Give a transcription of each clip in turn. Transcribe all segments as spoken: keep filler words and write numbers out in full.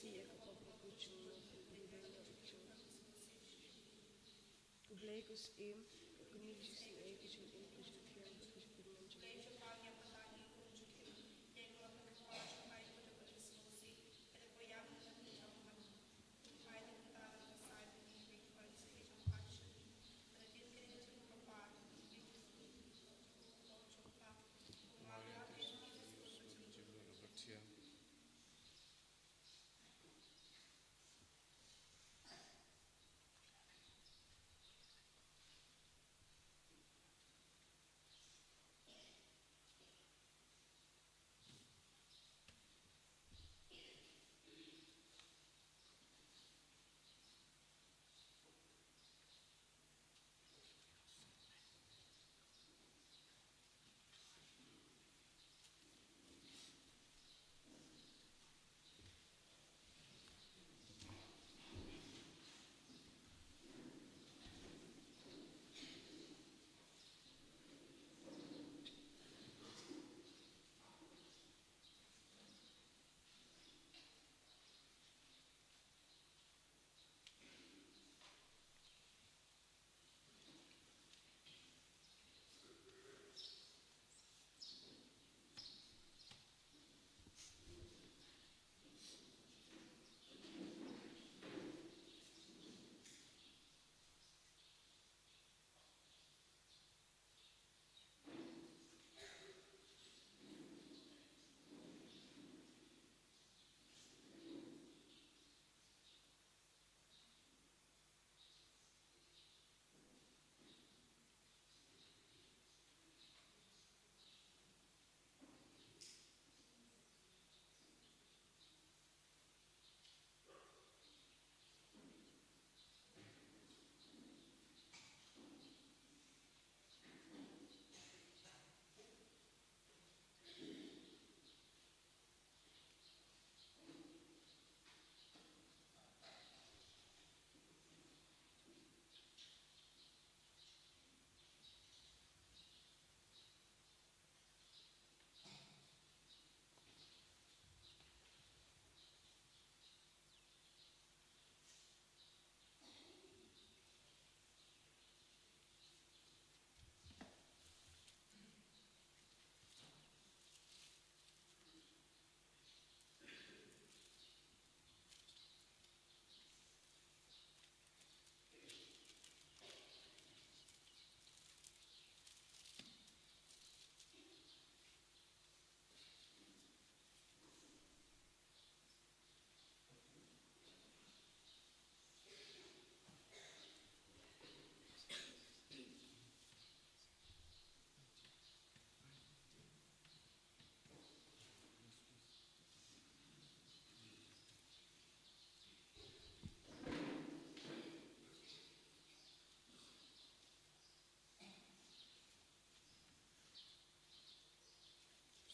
Ïa ka pop ka jong u, u Blei u syiem, u kñi jong u syiem, ka jingim ka jingpynim ka jingpynim jong u.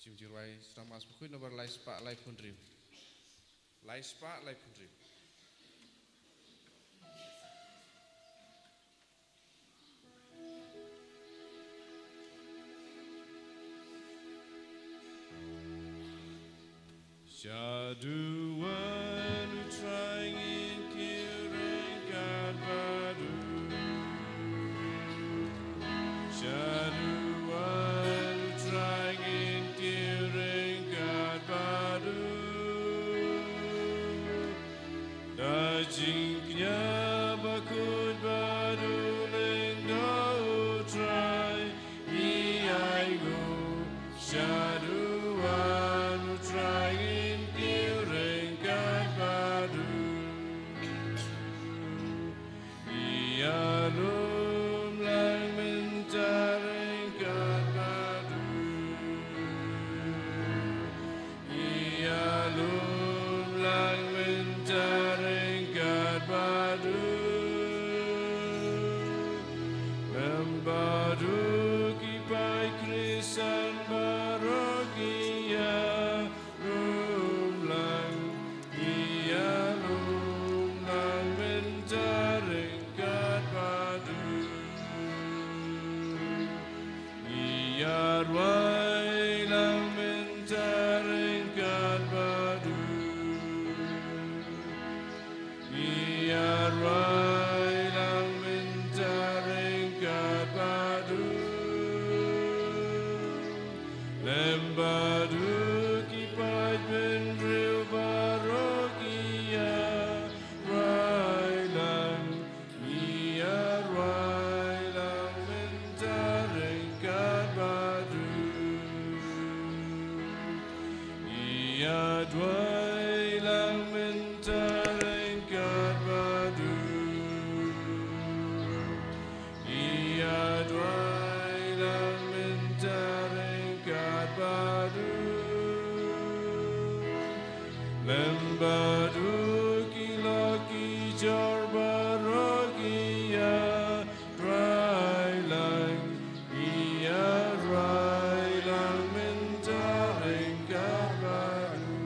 Sim Jirwai, Sramas Bakhuid, number lai spah laiphew hynriew. Lai spah laiphew hynriew. Shaduh wan U Trai ngin kiew ryngkat bad u. Shaduh wan U Trai ngin kiew ryngkat bad u. Da jingkñia bakhuid bad u lyngdoh U Trai, ngi ainguh. Shaduh wan U Trai ngin kiew ryngkat. Lem bad u ki paidbynriew baroh ki ïa rai lang, ngi ïa rai lang mynta ryngkat bad u. Ngi ïa duwai lang mynta ryngkat bad u. Ngi ïa duwai lang mynta ryngkat bad u. Lem bad u ki lok ki jor baroh ki ïa rai lang, ngi ïa rai lang mynta ryngkat bad u.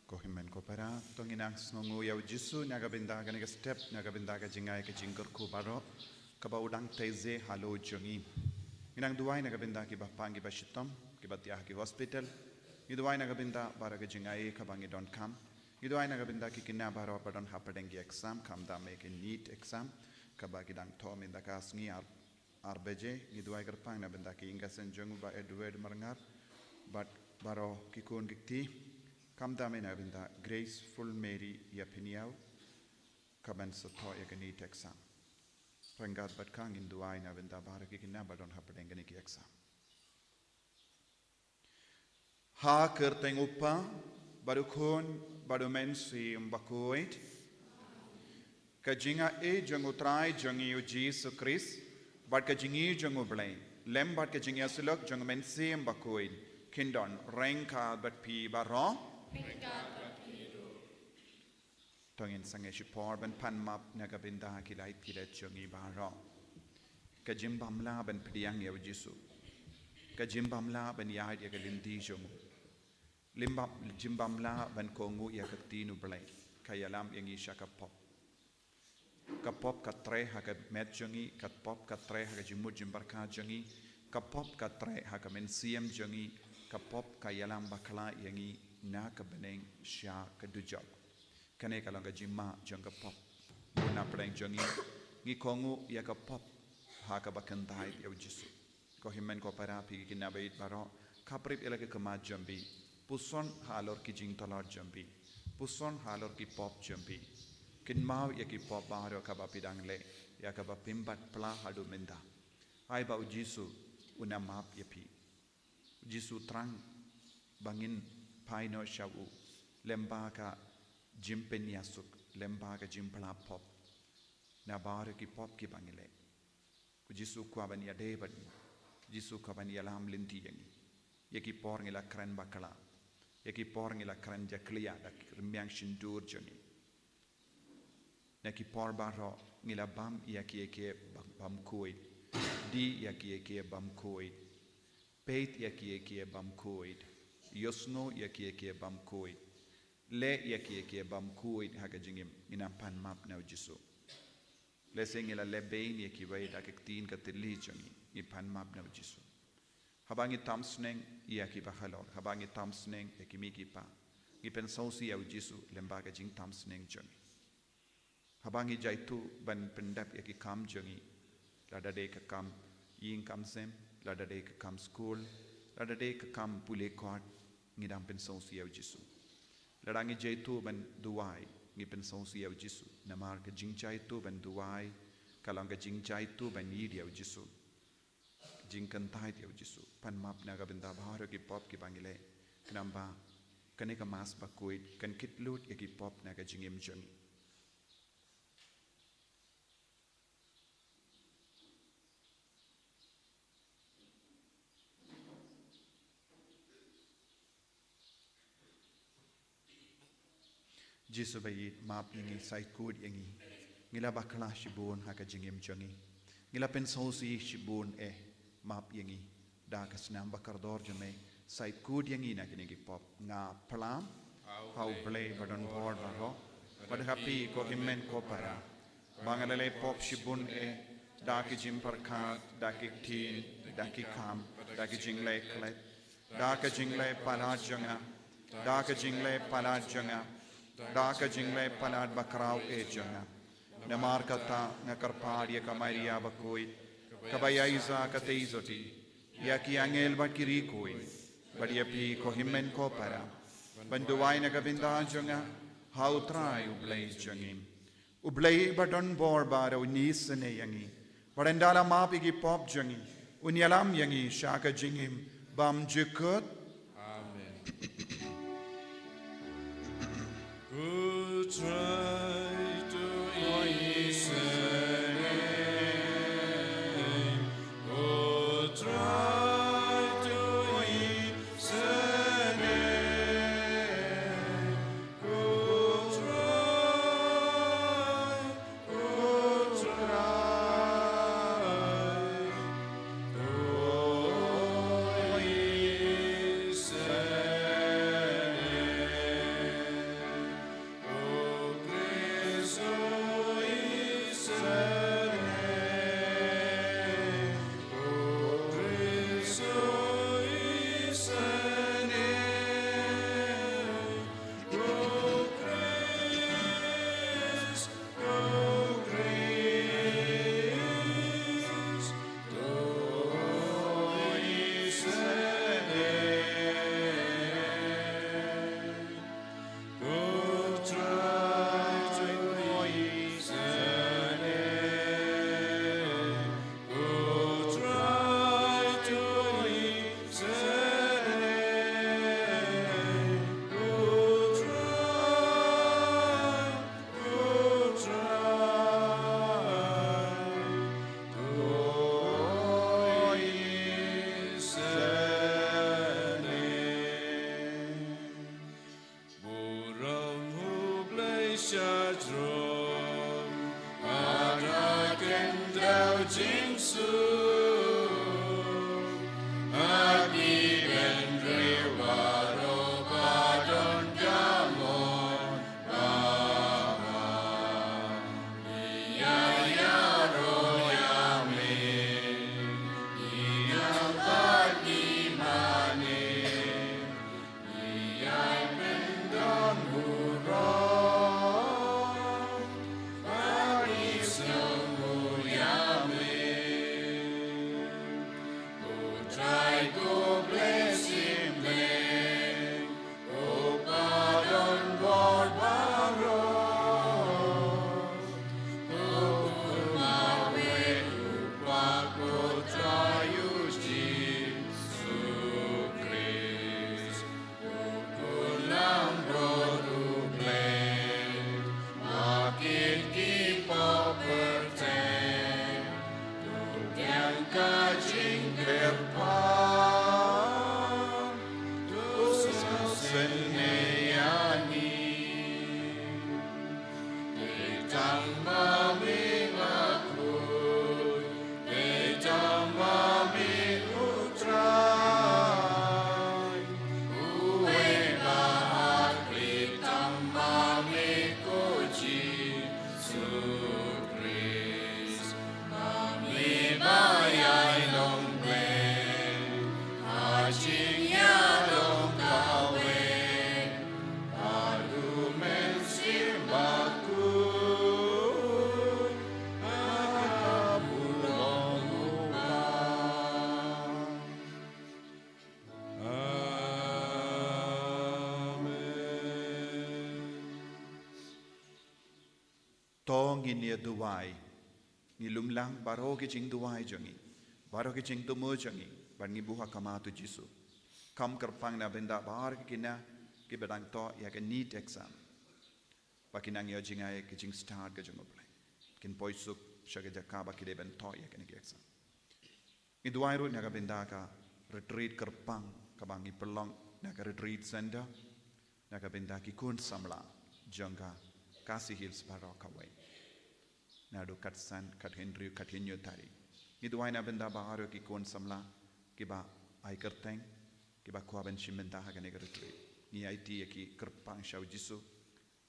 Ko hynmen ko para, to ngin nang sngewnguh ïa u Jisu na ka bynta kane ka step, na ka bynta ka jingai ka jingkyrkhu baroh kaba u dang tei halor jong ngi. Ngin nang duwai na ka bynta kiba pang kiba shitom, kiba thiah ha ki hospital. Ngi duwai na ka bynta baroh ka jingai kaba ngi donkam. Ngi duwai na ka bynta ki khynnah baroh ba don hapdeng ki exam, khamtam eh ki NEET exam kaba ki dang thoh mynta ka sngi ar ar baje. Ngi duwai kyrpang na bynta ki ïing ki sem jong u Bah Edward Marngar bad baroh ki khun ki kti. Khamtam eh na bynta Graceful Mary Ïapynïaw kaban sa thoh ïa ka NEET exam. Ryngkat bad ka ngin duwai na bynta baroh ki khynnah ba don hapdeng kine ki exam. Ha ka kyrteng u Kpa bad u Khun bad u Mynsiem Bakhuid. Ka jingaiei jong u Trai jong ngi u Jisu Khrist bad ka jingïeit jong u Blei lem bad ka jingïasyllok jong u Mynsiem Bakhuid kin don ryngkat bad phi baroh. To ngin sangeh shipor ban pan map na ka bynta ki lait ki lait jong ngi baroh. Ka jingbymlah ban pdiang ïa u Jisu. Ka jingbymlah ban ïaid ïa ka lynti jong u. Lim bym, jingbymlah ban kohnguh ïa ka ktien u Blei. Ka ïalam ïa ngi sha ka pop. Ka pop ka treh ha ka met jong ngi, ka pop ka treh ha ka jingmut jingpyrkhat jong ngi, ka pop ka treh ha ka mynsiem jong ngi, ka pop ka ïalam bakla ïa ngi na ka bneng sha ka dujok. Kane ka long ka jingma jong ka pop. Bun na pdeng jong ngi, ngi kohnguh ïa ka pop ha kaba kyntait ïa u Jisu. Ko hynmen ko para, phi ki khynnah ba ïeit baroh, khapbrip ïa la ka khmat jong phi. Puson halor ki jingtlot jong phi. Puson halor ki pop jong phi. Kynmaw ïa ki pop baroh kaba phi dang leh, ïa kaba phim bat phla haduh mynta. Ai ba u Jisu un ïa map ïa phi. U Jisu u thrang ba ngin phai noh sha u lem bad ka jingpynïasuk, lem bad ka jingphla pop na baroh ki pop kiba ngi leh. U Jisu u kwah ban ïadei bad ngi. U Jisu u kwah ban ïalam lynti ïa ngi. Ïa ki por ngi la kren bakla. Ïa ki por ngi la kren jakhlia da ki rmiang shyntur jong ngi. Na ki por baroh ngi la bam ïa kiei kiei bym, bym khuid. Dih ïa kiei kiei bym khuid. Peit ïa kiei kiei bym khuid. Ïohsngew ïa kiei kiei bym khuid. Leh ïa kiei kiei bym khuid ha ka jingim, ngin nang pan map na u Jisu. Lehse ngi la leh beiñ ïa kiwei da ka ktien ka thylli jong ngi, ngin pan map na u Jisu. Haba ngi tam sneng ïa kiba halor, haba ngi tam sneng ïa ki mei ki pa, ngi pynsngewsih ïa u Jisu lem bad ka jingtam sneng jong ngi. Haba ngi jaituh ban pyndep ïa ki kam jong ngi, lada dei ka kam ïing kam sem, lada dei ka kam skul, lada dei ka kam pule kot, ngi dang pynsngewsih ïa u Jisu. Lada ngi jaituh ban duwai, ngi pynsngewsih ïa u Jisu. Namar ka jingjaituh ban duwai ka long ka jingjaituh ban ïeit ïa u Jisu. Jingkyntait ïa u Jisu. Pan map na ka bynta baroh ki pop kiba ngi leh. Khnang ba kane ka Mass bakhuid kan kit lut ïa ki pop na ka jingim jong ngi. Jisu ba ïeit, map ïa ngi, sait kut ïa ngi. Ngi la bakla shibun ha ka jingim jong ngi. Ngi la pynsngewsih shibun eh, map ïa ngi. Da ka snam ba kordor jong me, sait kut ïa ngi na kine ki pop. Nga phla ha u Blei ba don bor baroh, bad ha phi ko hynmen ko para, ba nga la leh pop shibun eh, da ki jingpyrkhat, da ki ktien, da ki kam, da ki jingleh klet, da ka jingleh palat jong nga, da ka jingleh palat jong nga, da ka jingleh palat bakhraw eh jong nga. Namar kata nga kyrpad ïa ka Maria bakhuid, kaba ïaishah katei jong phi ïa ki angel bad ki riewkhuid, bad ïa phi ko hynmen ko para, ban duwai na ka bynta jong nga ha U Trai U Blei jong ngi. U Blei ba don bor baroh un isynei ïa ngi, bad un da la map ïa ki pop jong ngi, un ïalam ïa ngi sha ka jingim bymjukut. Amen. Ko Trai, to isynei. Ko Trai, to isynei. Ko Trai, Burom U Blei sha jrong, ha ka khyndew jingsuk, ha ki bynriew baroh ba don ka mon. To ngin ïa duwai. Ngi lum lang baroh ki jingduwai jong ngi, baroh ki jingthmu jong ngi, bad ngi buh ha khmat U Jisu. Kham kyrpang na bynta baroh ki khynnah kiba dang thoh ïa ka NEET exam, ba kin nang ïoh jngai ïa ka jingstad ka jong U Blei, kin poi suk sha ka jaka ba ki dei ban thoh ïa kane ka exam. Ngi duwai ruh na ka bynta ka retreat kyrpang kaba ngi pynlong na ka retreat center, na ka bynta ki khun samla jong ka Khasi Hills baroh kawei, naduh khatsan, khathynriew, khathynñiew tarik. Ngi duwai na bynta baroh ki khun samla kiba ai kyrteng, kiba kwah ban shim bynta ha kane ka retreat. Ngi aiti ïa ki kyrpang sha U Jisu,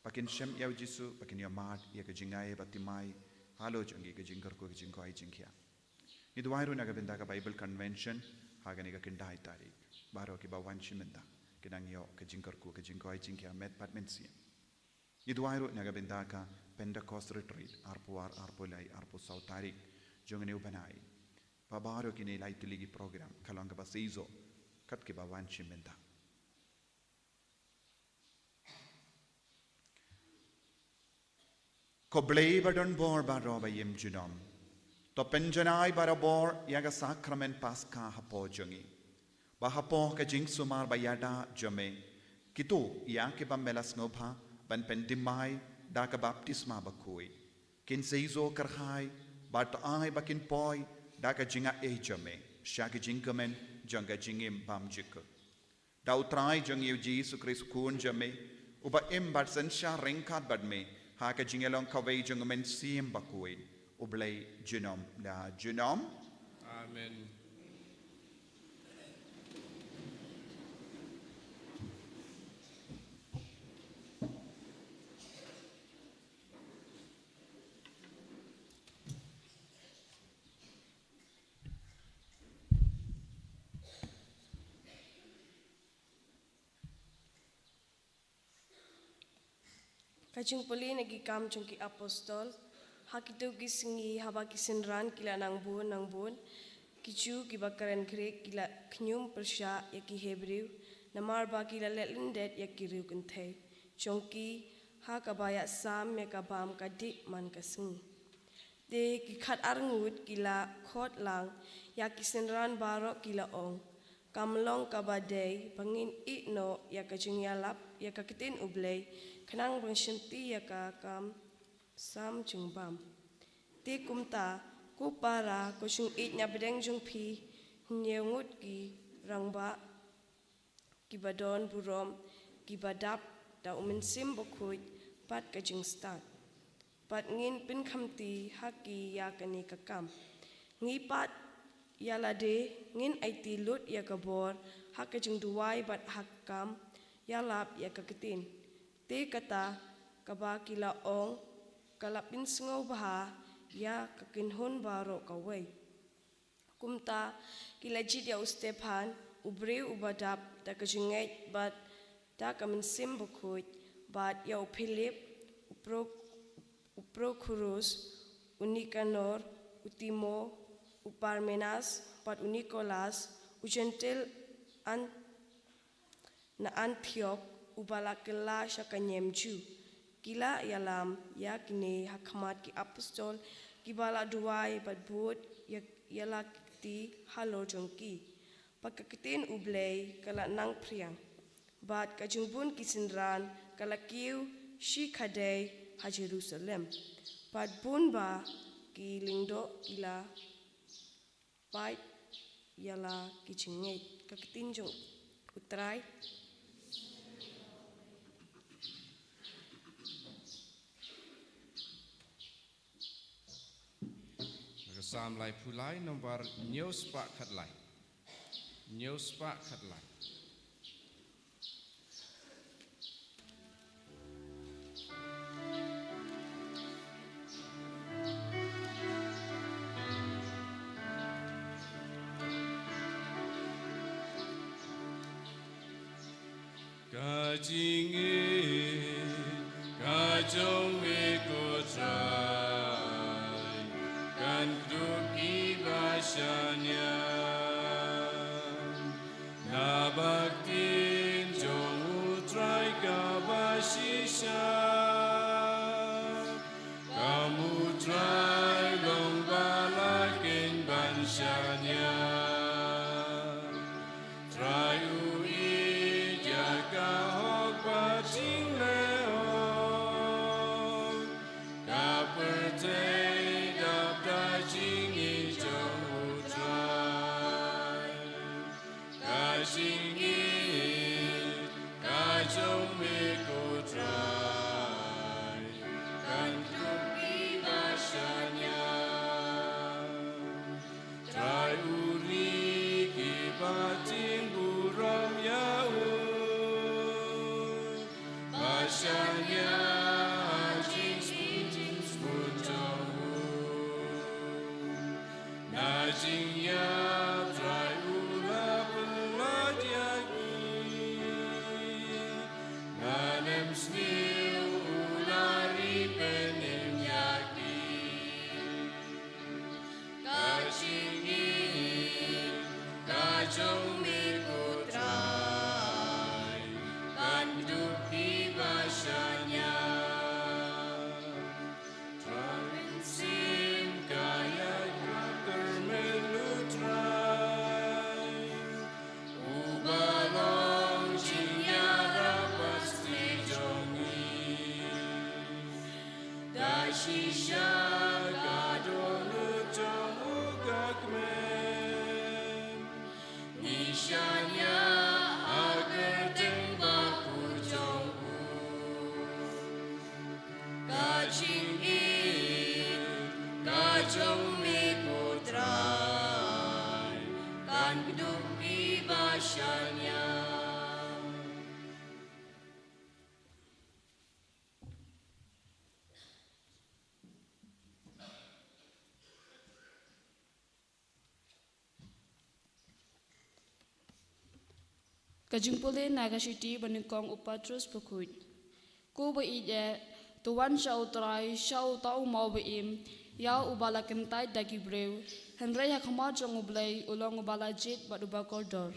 ba kin shem ïa U Jisu, ba kin ïohmad ïa ka jingai ba thymmai halor jong ki, ka jingkyrkhu, ka jingkoit jingkhiah. Ngi duwai ruh na ka bynta ka Bible Convention ha kane ka khyndai tarik. Baroh kiba wan shim bynta kin nang ïoh ka jingkyrkhu, ka jingkoit jingkhiah met bad mynsiem. Ngi duwai ruh na ka bynta ka Pentecost Retreat arphew ar, arphew lai, arphew saw tarik jong une u bnai. Ba baroh kine lai tylli ki program ka long kaba seisoh kat kiba wan shim bynta. Ko Blei ba don bor baroh ba ïeng junom, to pynjanai barabor ïa ka sakramen Paska hapoh jong ngi, ba hapoh ka jingsumar ba ïada jong me, kito ïa kiba me la sngewbha ban pyndem da ka baptisma bakhuid, kin seisoh kyrhai, bad to ai ba kin poi da ka jingaiei jong me sha ka jingkmen jong ka jingim bymjukut. Da U Trai jong ngi U Jisu Khrist U Khun jong me, uba im bad synshar ryngkat bad me ha ka jingïalong kawei jong U Mynsiem Bakhuid, U Blei junom la junom. Amen. Ka jingpule na ki Kam jong ki Apostol. Ha kito ki sngi haba ki synran ki la nang bun nang bun, ki Jiw kiba kren Grik ki la khñium pyrshah ïa ki Hebru, namar ba ki la leh lyndet ïa ki riewkynthei jong ki ha kaba ïasam ïa ka bam ka dih man ka sngi. Te ki khatar ngut ki la khot lang ïa ki synran baroh, ki la ong, kam long kaba dei ba ngin ïeh noh ïa ka jingïalap ïa ka ktien U Blei, khnang ban shimti ïa ka kam sam jingbam. Te kumta, ko para, ko jingïeit na pdeng jong phi, hynñiew ngut ki rangbah kiba don burom, kiba dap da U Mynsiem Bakhuid bad ka jingstad, bad ngin pynkhamti ha ki ïa kane ka kam. Ngi pat ïa lade ngin aiti lut ïa ka bor ha ka jingduwai bad ha ka kam ïalap ïa ka ktien. Te kata kaba ki la ong ka la pynsngewbha ïa ka kynhun baroh kawei. Kumta ki la jied ïa u Stephan, u briew uba dap da ka jingngeit bad da ka Mynsiem Bakhuid, bad ïa u Philip, u Pro-, u Prokhorus, u Nikanor, u Timon, u Parmenas, bad u Nikolas, u Jentil An-, na Antiok, uba la kylla sha ka niam Jiw. Ki la ïalam ïa kine ha khmat ki apostol, kiba la duwai bad bud ïa, ïa la ki kti halor jong ki. Bad ka ktien U Blei ka la nang phriang. Bad ka jingbun ki synran ka la kiew shi khadei ha Jerusalem. Bad bun ba ki lyngdoh ki la pait ïa la ki jingngeit. Ka ktien jong U Trai. Ka Salm laiphew lai, nombar hynñiew spah khatlai. Hynñiew spah khatlai. Ka jingngeit ka jong me ko Trai, kan kdup kiba shaniah. Na ba ktien jong U Trai kaba shisha, kam U Trai long ba la kheiñ ban shaniah. Trai u ïeit ïa ka hok bad jingleh hok, ka pyrthei dap da jingngeit jong U Trai. Ka jingngeit ka jong me ko Trai, kan kdup kiba shaniah. Trai u ri kiba tieng burom ïa u, ba shaniah ha jingsngewbha jong u. Na jingïap Trai u la pynlait ïa jong me ko Trai, kan dup kiba shaniah. Trai Mynsiem ka ïaid ha kyrmen u Trai, uba long jingïarap bad sngewthuh jong ngi. Da shisha ka dohnud jong u ka kmen, ngi shaniah ha kyrteng bakhuid jong u. Ka jingïeit ka jong me ko Trai, kan dup kiba shaniah. Ka jingpule na ka shithi ba nyngkong u Petros bakhuid. Ko ba ïeit eh, to wan sha u Trai, sha uta u maw ba im, ïa uba la kyntait da ki briew, hynrei ha khmat jong U Blei u long uba la jied bad uba kordor.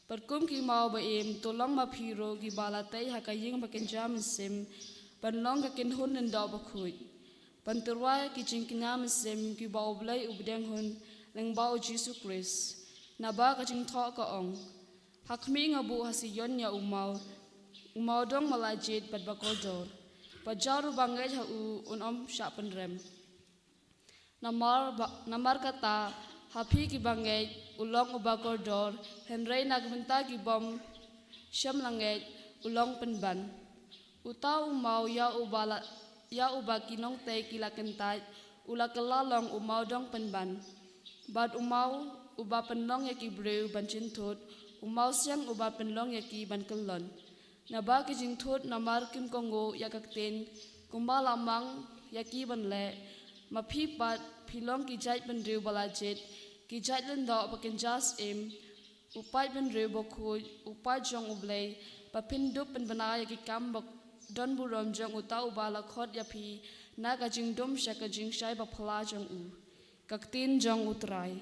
Bad kum ki maw ba im, to long ma phi ruh kiba la tei ha ka ïing ba kynja mynsiem, ban long ka kynhun lyngdoh bakhuid, ban tyrwa ki jingkñia mynsiem kiba U Blei u pdiang hun lyngba U Jisu Khrist. Naba ka jingthoh ka ong: Ha khmih nga buh ha Sion ïa u maw, u maw dong ba la jied bad ba kordor, bad jar uba ngeit ha u un ym shah pynrem. Namar ba, namar kata, ha phi kiba ngeit, u long uba kordor, hynrei na ka bynta ki bym shym la ngeit, u long pynban. Uta u maw ïa uba la, ïa uba ki nongtei ki la kyntait, u la kylla long u maw dong pynban. Bad u maw uba pynlong ïa ki briew ban jynthut, u maw siang uba pynlong ïa ki ban kyllon. Naba ki jynthut namar kim kohnguh ïa ka ktien, kumba la mang ïa ki ban leh. Ma phi pat, phi long ki jaitbynriew ba la jied, ki jait lyngdoh ba kynja syiem, u paidbynriew bakhuid, u paid jong U Blei, ba phin dup pynbna ïa ki kam ba don burom jong uta uba la khot ïa phi na ka jingdum sha ka jingshai baphylla jong u. Ka ktien jong U Trai.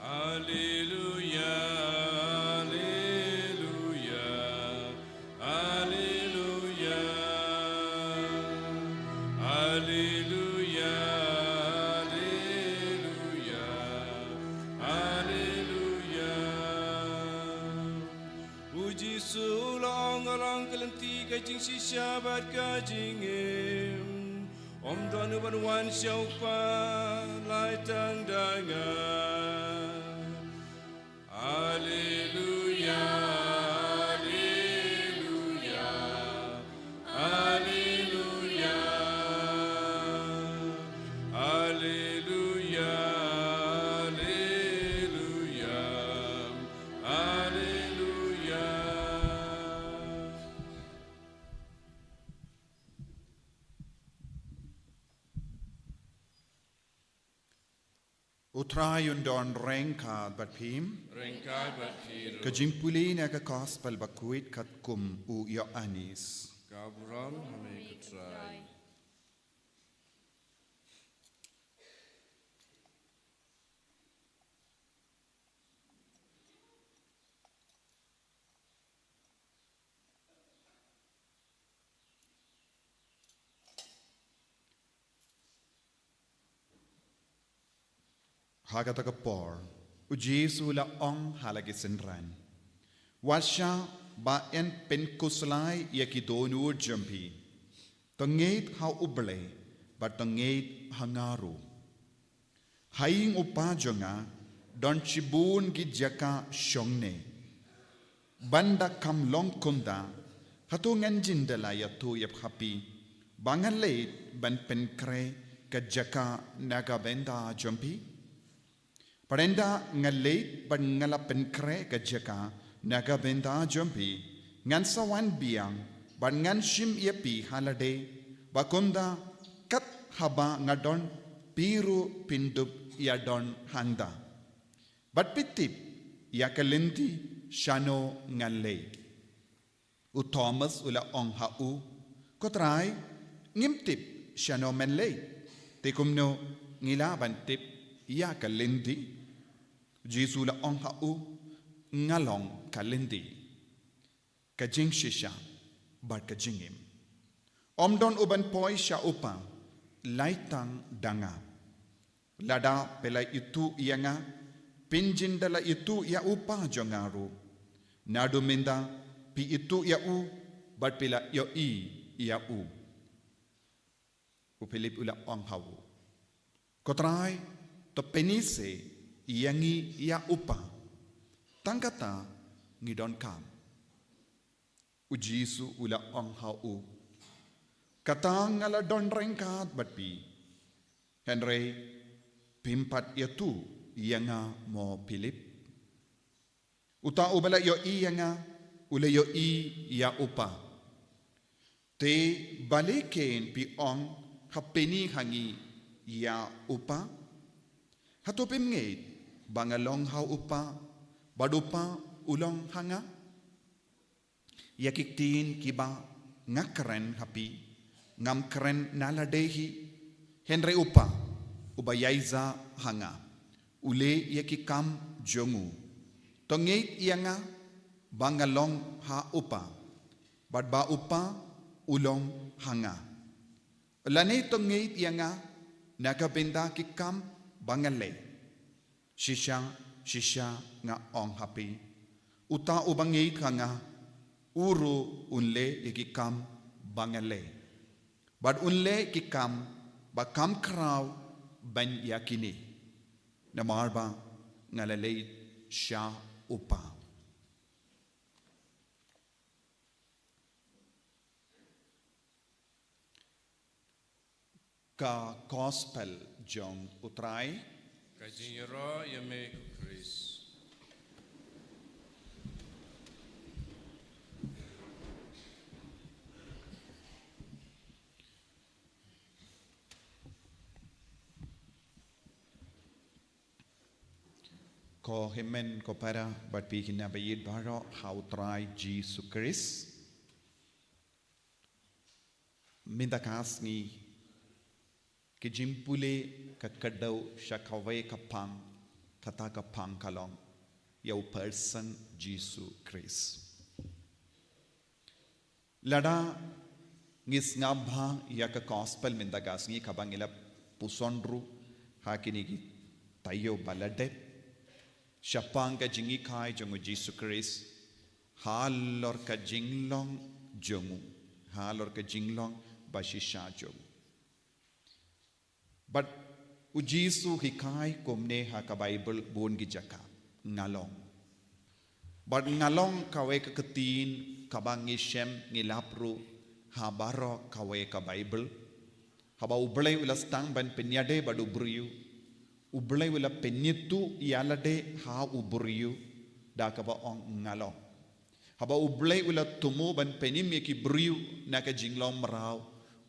Alleluia, alleluia, alleluia, alleluia, alleluia, alleluia. U Jisu u la ong, nga long ka lynti, ka jingshisha bad ka jingim. Ym don uban wan sha u Kpa, lai tang da nga. Alleluia, alleluia, alleluia, alleluia, alleluia, alleluia. U Trai un don ryngkat bad phi. Ryngkat bad phi ruh. Ka jingpule na ka Gospel bakhuid katkum u Ïoannis. Ka burom ha me ko Trai. Ha kata ka por, u Jisu u la ong ha la ki synran: Wat shah ba yn pynkhuslai ïa ki dohnud jong phi. To ngeit ha U Blei, bad to ngeit ha nga ruh. Ha ïing u Kpa jong nga don shibun ki jaka shongneh. Ban da kham long kumta, hato ngan jin da la ïathuh ïa phi, ba nga leit ban pynkhreh ka jaka na ka bynta jong phi? Bad ynda nga leit bad nga la pynkhreh ka jaka na ka bynta jong phi, ngan sa wan biang bad ngan shim ïa phi ha lade, ba kumta kat haba nga don, phi ruh phin dup ïa don hangta. Bad phi tip ïa ka lynti shano ngan leit. U Thomas u la ong ha u: Ko Trai, Ngim tip shano men leit, te kumno ngi lah ban tip ïa ka lynti? Jisu la ong ha u, nga long ka lynti, ka jingshisha bad ka jingim. Ym don u ban poi sha u Pa, lai tang da nga. Lada phi la ithuh ïa nga, phin jin da la ithuh ïa u Pa jong nga ruh. Naduh mynta phi ithuh ïa u bad phi la ïohi ïa u. U Philip u la ong ha u, ko Trai, to pyni seh ïa ngi ïa u Pa, tang kata ngi donkam. U Jisu u la ong ha u, kata nga la don ryngkat bad phi, hynrei phim pat ïathuh ïa nga mo Philip? Uta uba la ïohi ïa nga, u la ïohi ïa u Pa. Te balei ken phi ong, ha pyni ha ngi ïa u Pa? Hato phim ngeit ba nga long ha u Pa, bad u Pa u long ha nga? Ïa ki ktien kiba nga kren ha phi, ngam kren na lade hi, hynrei u Pa uba ïaishah ha nga, u leh ïa ki kam jong u. To ngeit ïa nga, ba nga long ha u Pa, bad ba u Pa u long ha nga. Lane to ngeit ïa nga na ka bynta ki kam ba nga leh. Shisha, shisha nga ong ha phi, uta uba ngeit ha nga, u ruh un leh ïa ki kam ba nga leh, bad un leh ki kam ba kham khraw ban ïa kine, namar ba nga la leit sha u Pa. Ka Gospel jong u Trai. Ka jingïaroh ïa me ko Khrist. Ko hynmen ko para bad phi ki naba ïeit baroh ha u Trai Jisu Khrist. Mynta ka sngi, ka jingpule ka kdew sha kawei ka pang, kata ka pang ka long ïa u person Jisu Khrist. Lada ngi sngap bha ïa ka Gospel mynta ka sngi kaba ngi la puson ruh ha kine ki taïew ba la dep, shaphang ka jinghikai jong u Jisu Khrist halor ka jinglong jong u, halor ka jinglong ba shisha jong u. Bad u Jisu u hikai kumne ha ka Baibl bun ki jaka, nga long. Bad nga long kawei ka ktien kaba ngi shem ngi lap ruh ha baroh kawei ka Baibl. Haba u Blei u la sdang ban pynïadei bad u briew, u Blei u la pynithuh ïalade ha u briew da kaba ong nga long. Haba u Blei u la thmu ban pynim ïa ki briew na ka jinglong mraw,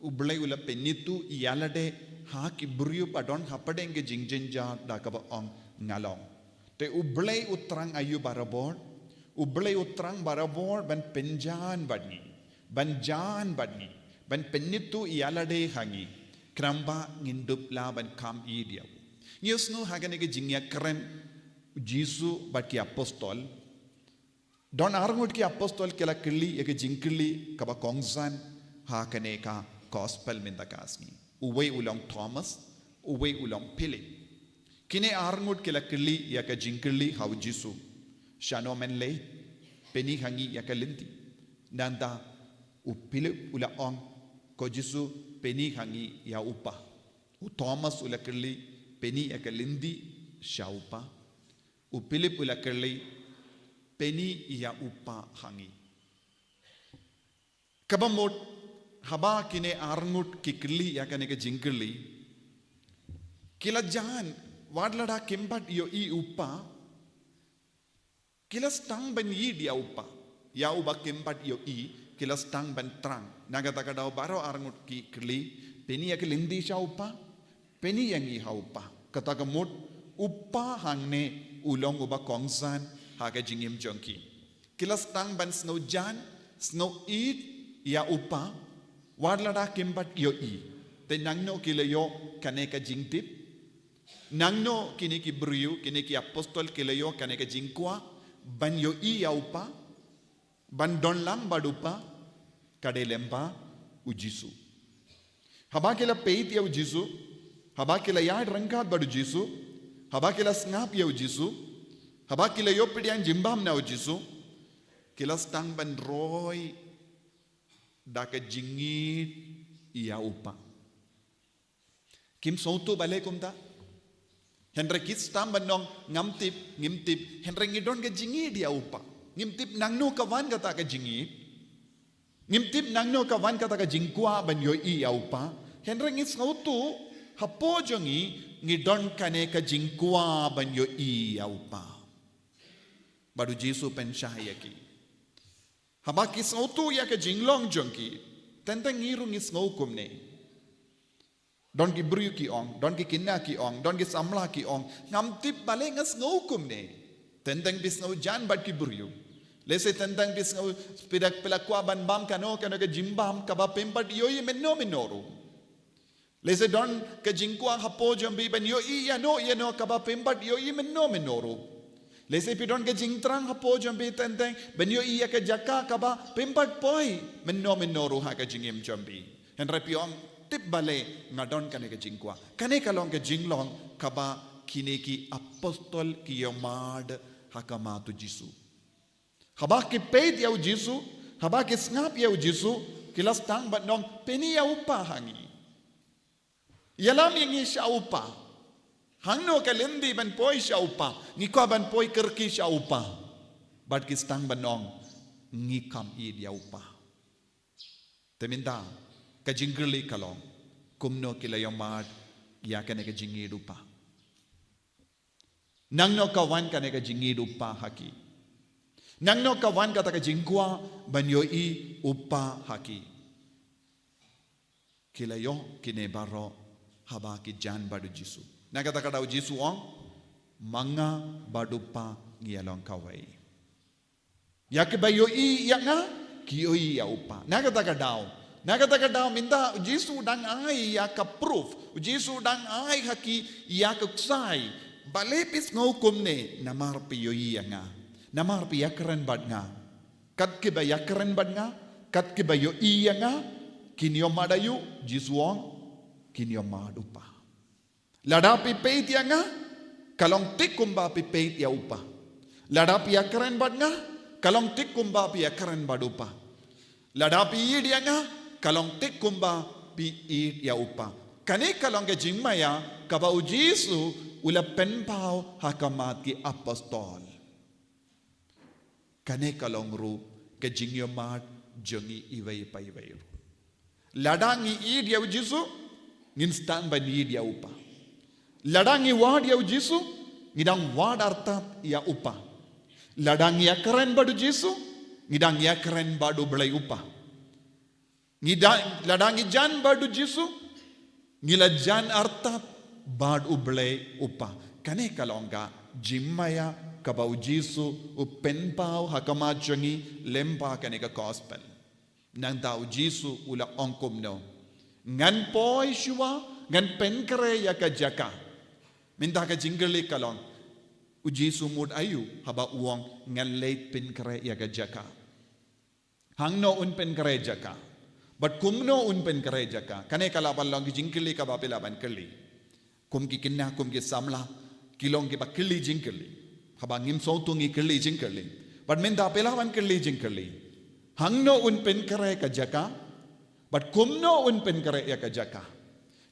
u Blei u la pynithuh ïalade ha ki briew ba don hapdeng ka jingjynjar da kaba ong nga long. Te u Blei u thrang aïu barabor? U Blei u thrang barabor ban pynjan bad ngi, ban jan bad ngi, ban pynithuh ïalade ha ngi, khnang ba ngin dup lah ban kham ïeit ïa u. Ngi ïohsngew ha kane ka jingïakren u Jisu bad ki apostol. Don arngut ki apostol ki la kylli ïa ka jingkylli kaba kongsan ha kane ka Gospel mynta ka sngi. Uwei u long Thomas, uwei u long Philip. Kine arngut ki la kylli ïa ka jingkylli ha u Jisu, shano men leit, pyni ha ngi ïa ka lynti. Nangta u Philip u la ong, ko Jisu, pyni ha ngi ïa u Pa. U Thomas u la kylli, pyni ïa ka lynti sha u Pa. U Philip u la kylli, pyni ïa u Pa ha ngi. Kaba mut, haba kine arngut ki kylli ïa kane ka jingkylli, ki la jan, wat lada kim pat ïohi u Pa, ki la sdang ban ïeit ïa u Pa, ïa uba kim pat ïohi, ki la sdang ban thrang. Na kata ka daw baroh arngut ki kylli, pyni ïa ka lynti sha u Pa, pyni ïa ngi ha u Pa. Kata ka mut, u Pa hangne u long uba kongsan ha ka jingim jong ki. Ki la sdang ban sngew jan, sngew ïeit ïa u Pa, Wat lada kim pat ïohi, te nangno ki la ïoh kane ka jingtip? Nangno kine ki briew, kine ki apostol ki la ïoh kane ka jingkwah ban ïohi ïa u Pa, ban don lang bad u Pa? Ka dei lyngba u Jisu. Haba ki la peit ïa u Jisu, haba ki la ïaid ryngkat bad u Jisu, haba ki la sngap ïa u Jisu, haba ki la ïoh pdiang jingbam na u Jisu, ki la sdang ban roi da ka jingïeid ïa u Pa. Kim sngewthuh balei kumta. Hynrei ki sdang ban ong, ngam tip, ngim tip, hynrei ngi don ka jingïeid ïa u Pa. Ngim tip nangno ka wan kata ka jingïeid. Ngim tip nangno ka wan kata ka jingkwah ban ïohi ïa u Pa. Hynrei ngi sngewthuh, hapoh jong ngi, ngi don kane ka jingkwah ban ïohi ïa u Pa. Bad u Jisu pynshai ïa ki. Haba ki sngewthuh ïa ka jinglong jong ki, teng teng ngi ruh ngi sngew kumne. Don ki briew ki ong, don ki khynnah ki ong, don ki samla ki ong, ngam tip balei nga sngew kumne. Teng teng phi sngew jan bad ki briew. Lehse teng teng phi sngew, phi da, phi la kwah ban bam kano kano ka jingbam kaba phim pat ïohi mynno mynno ruh. Lehse don ka jingkwah hapoh jong phi ban ïohi ïano ïano kaba phim pat ïohi mynno mynno ruh. Lehse phi don ka jingthrang hapoh jong phi teng teng ban ïohi ïa ka jaka kaba phim pat poi mynno mynno ruh ha ka jingim jong phi. Hynrei phi ong, tip balei nga don kane ka jingkwah. Kane ka long ka jinglong kaba kine ki apostol ki ïohmad ha khmat u Jisu. Haba ki peit ïa u Jisu, haba ki sngap ïa u Jisu, ki la sdang ban ong, pyni ïa u Pa ha ngi. Ïalam ïa ngi sha u Pa. Hangno ka lynti ban poi sha u Pa, ngi kwah ban poi kyrkieh sha u Pa. Bad ki sdang ban ong, ngi kham ïeid ïa u Pa. Te mynta, ka jingkylli ka long, kumno ki la ïohmad ïa kane ka jingïeid u Pa. Nangno ka wan kane ka jingïeid u Pa ha ki. Nangno ka wan kata ka jingkwah ban ïohi u Pa ha ki. Ki la ïoh kine baroh haba ki jan bad u Jisu. Na kata ka daw u Jisu ong, ma nga bad u Pa ngi ïa long kawei. Ïa kiba ïohi ïa nga, ki ïohi ïa u Pa. Na kata ka daw. Na kata ka daw mynta u Jisu u dang ai ïa ka proof. U Jisu u dang ai ha ki ïa ka ksai. Balei phi sngew kumne, namar phi ïohi ïa nga. Namar phi ïakren bad nga. Kat kiba ïakren bad nga, kat kiba ïohi ïa nga, kin ïohmad aïu, Jisu u ong, kin ïohmad u Pa. Lada phi peit ïa nga, ka long thik kumba phi peit ïa u Pa. Lada phi ïakren bad nga, ka long thik kumba phi ïakren bad u Pa. Lada phi ïeid ïa nga, ka long thik kumba phi ïeid ïa u Pa. Kane ka long ka jingmaïa kaba u Jisu u la pynpaw ha khmat ki apostol. Kane ka long ruh ka jingïohmad jong ngi iwei pa iwei ruh. Lada ngi ïeid ïa u Jisu, ngin sdang ban ïeid ïa u Pa. Lada ngi wad ïa u Jisu, ngi dang wad artat ïa u Pa. Lada ngi ïakren bad u Jisu, ngi dang ïakren bad u Blei u Pa. Ngi da, lada ngi jan bad u Jisu, ngi la jan artat bad u Blei u Pa. Kane ka long ka jingmaïa kaba u Jisu u pynpaw ha khmat jong ngi lyngba kane ka gospel. Nangta u Jisu u la ong kumno, ngan poi shuwa, ngan pynkhreh ïa ka jaka. Mynta ka jingkylli ka long, u Jisu mut aïu haba u ong ngan leit pynkhreh ïa ka jaka. Hangno un pynkhreh jaka. Bad kumno un pynkhreh jaka. Kane ka lah ban long ki jingkylli kaba phi lah ban kylli. Kum ki khynnah, kum ki samla, ki long kiba kylli jingkylli. Haba ngim sngewthuh ngi kylli jingkylli. Bad mynta phi lah ban kylli jingkylli. Hangno un pynkhreh ka jaka. Bad kumno un pynkhreh ïa ka jaka.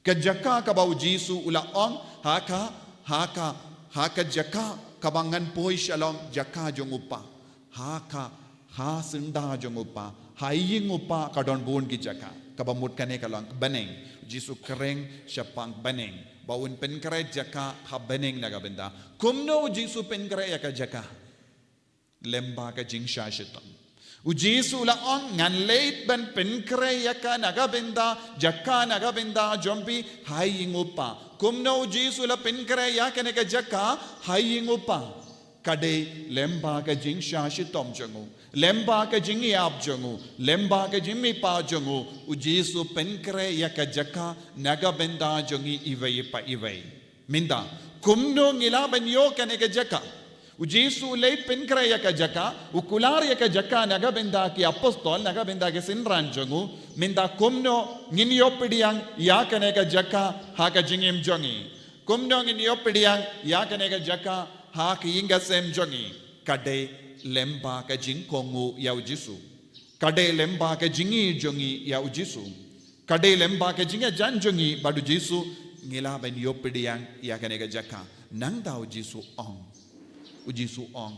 Ka jaka kaba u Jisu u la ong, ha ka, ha ka, ha ka jaka kaba ngan poi shalong jaka jong u Pa. Ha ka, ha syndah jong u Pa, ha ïing u Pa ka don bun ki jaka. Kaba mut kane ka long bneng. U Jisu kren shaphang bneng. Ba un pynkhreh jaka ha bneng na ka bynta. Kumno u Jisu pynkhreh ïa ka jaka. Lyngba ka jingshah shitom. U Jisu u la ong ngan leit ban pynkhreh ïa ka na ka bynta, jaka na ka bynta jong phi ha ïing u Pa. Kumno u Jisu u la pynkhreh ïa kane ka jaka ha ïing u Pa. Ka dei lyngba ka jingshah shitom jong u, lyngba ka jingïap jong u, lyngba ka jingmihpat jong u, u Jisu pynkhreh ïa ka jaka na ka bynta jong ngi iwei pa iwei. Mynta, kumno ngi lah ban ïoh kane ka jaka? U Jisu u leit pynkhreh ïa ka jaka, u kular ïa ka jaka na ka bynta ki apostol, na ka bynta ki synran jong u. Mynta kumno ngin ïoh pdiang ïa kane ka jaka ha ka jingim jong ngi? Kumno ngin ïoh pdiang ïa kane ka jaka ha ka ïing ka sem jong ngi? Ka dei lyngba ka jingkohnguh ïa u Jisu. Ka dei lyngba ka jingïeit jong ngi ïa u Jisu. Ka dei lyngba ka jingïajan jong ngi bad u Jisu, ngi lah ban ïoh pdiang ïa kane ka jaka. Nangta u Jisu ong, u Jisu ong,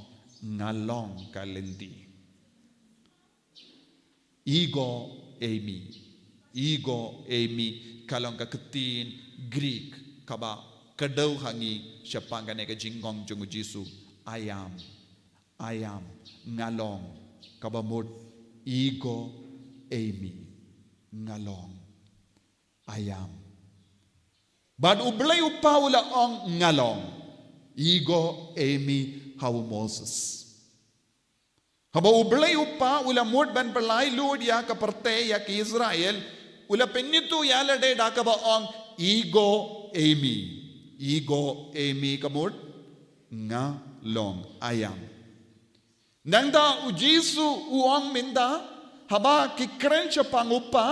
nga long ka lynti. Ego eimi. Ego eimi ka long ka ktien Greek kaba kdew ha ngi shaphang kane ka jingong jong u Jisu. I am. I am. Nga long. Kaba mut, ego eimi. Nga long. I am. Bad u Blei u Kpa u la ong, nga long. Ego eimi ha u Moses. Haba u Blei u Kpa u la mut ban pynlait lut ïa ka pyrthei, ïa ki Israel, u la pynithuh ïa lade da kaba ong, ego eimi. Ego eimi ka mut, nga long, I am. Nangta u Jisu u ong mynta, haba ki kren shaphang u Kpa,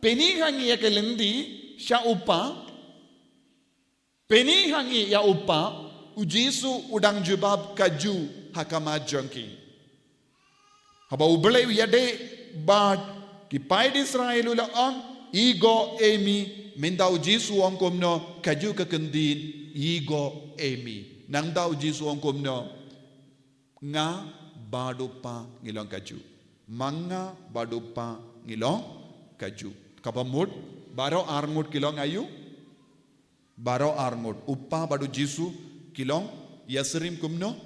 pyni ha ngi ïa ka lynti sha u Kpa, pyni ha ngi ïa u Kpa, u Jisu u dang jubab, ka ju ha ka mat jong ki. Haba u Blei u ïadei bad ki paid Israel u la ong, ego eimi, mynta u Jisu u ong kumno, ka ju ka ktien, ego eimi. Nangta u Jisu u ong kumno, nga bad u Kpa ngi long ka ju. Ma nga bad u Kpa ngi long ka ju. Kaba mut, baroh arngut ki long aïu? Baroh arngut. U Kpa bad u Jisu ki long ïasyriem kumno?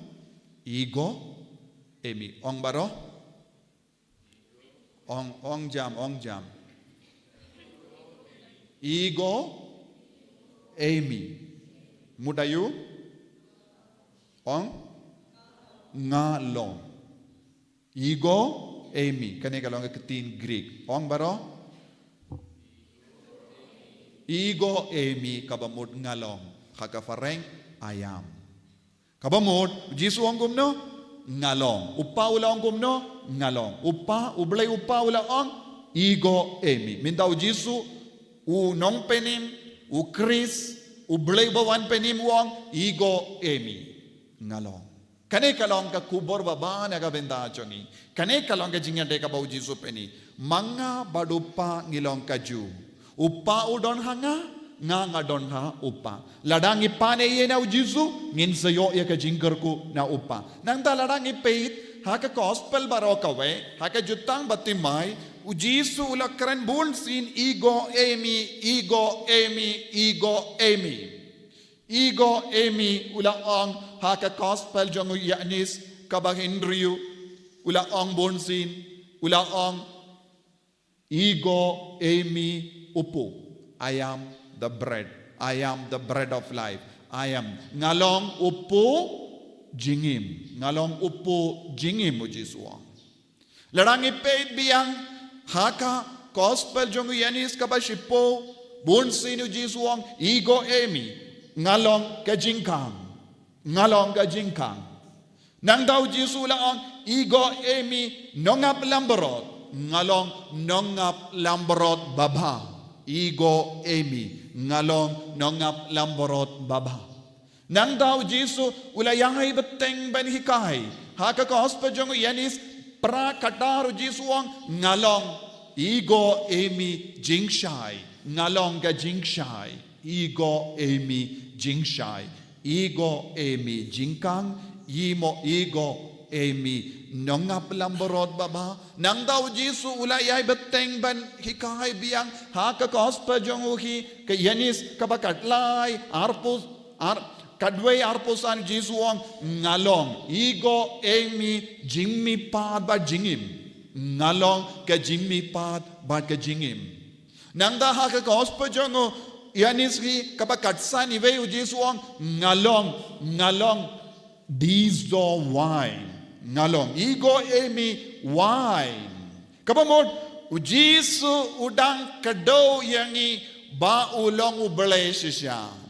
Ego eimi. Ong baroh. Ong, ong jam, ong jam. Ego eimi. Mut aïu? Ong, nga long. Ego eimi. Kane ka long ka ktien Greek. Ong baroh. Ego eimi kaba mut nga long. Ha ka phareng, I am. Kaba mut, u Jisu u ong kumno? Nga long. U Kpa u la ong kumno? Nga long. U Kpa, u Blei u Kpa u la ong, ego eimi. Mynta u Jisu, u nongpynim, u Khrist, u Blei ba wan pynim u ong, ego eimi. Nga long. Kane ka long ka khubor ba bha na ka bynta jong ngi. Kane ka long ka jingïadei kaba u Jisu u pyni. Ma nga bad u Kpa ngi long ka ju. U Kpa u don ha nga, nga nga don ha u Kpa. Lada ngi pan ïa u Jisu, ngin sa ïoh ïa ka jingkyrkhu na u Kpa. Nangta lada ngi peit, ha ka gospel baroh kawei, ha ka jutang Bartimaeus, u Jisu u la kren bun sien ego eimi, ego eimi, ego eimi. Ego eimi u la ong ha ka gospel jong u Ïoannis kaba hynriew, u la ong bun sien, u la ong, ego eimi u pu. I am the bread. I am the bread of life. I am. Nga long u pu jingim. Nga long u pu jingim u Jisu u ong. Lada ngi peit biang ha ka gospel jong u Ïoannis kaba shiphew, bun sien u Jisu u ong ego eimi. Nga long ka jingkhang. Nga long ka jingkhang. Nangta u Jisu u la ong, ego eimi nongap langbrot, nga long nongap langbrot babha. Ego eimi, nga long nongap langbrot babha. Nangta u Jisu u la ïai bteng ban hikai. Ha ka gospel jong u Ïoannis phra khatar u Jisu u ong, nga long ego eimi jingshai. Nga long ka jingshai. Ego eimi jingshai. Ego eimi jingkhang, imo ego eimi nongap langbrot babha. Nangta u Jisu u la ïai bteng ban hikai biang ha ka gospel jong u hi ka Ïoannis kaba khatlai arphew, ar, khatwei arphew san u Jisu u ong nga long ego eimi jingmihpat bad jingim. Nga long ka jingmihpat bad ka jingim. Nangta ha ka gospel jong u Ïoannis hi kaba khatsan iwei u Jisu u ong nga long, nga long Diso wine. Nga long. Igo emi wine. Kaba mut, u Jisu u dang kdew ïa ngi ba u long u Blei shisha.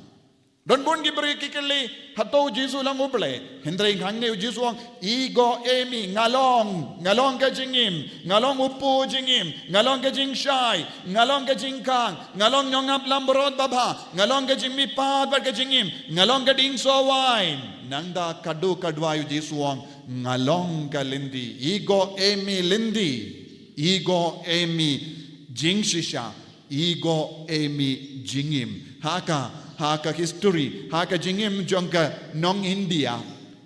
Don bun ki briew ki kylli, hato u Jisu u long u Blei? Hynrei hangne u Jisu u ong, igo emi, nga long, nga long ka jingim, nga long u pu jingim, nga long ka jingshai, nga long ka jingkhang, nga long nongap lam brot babha, nga long ka jingmihpat bad ka jingim, nga long ka diso wine. Nangta ka dei ka duwai u Jisu u ong, nga long ka lynti, igo emi lynti, igo emi jingshisha, igo emi jingim. Ha ka, ha ka history, ha ka jingim jong ka nong India,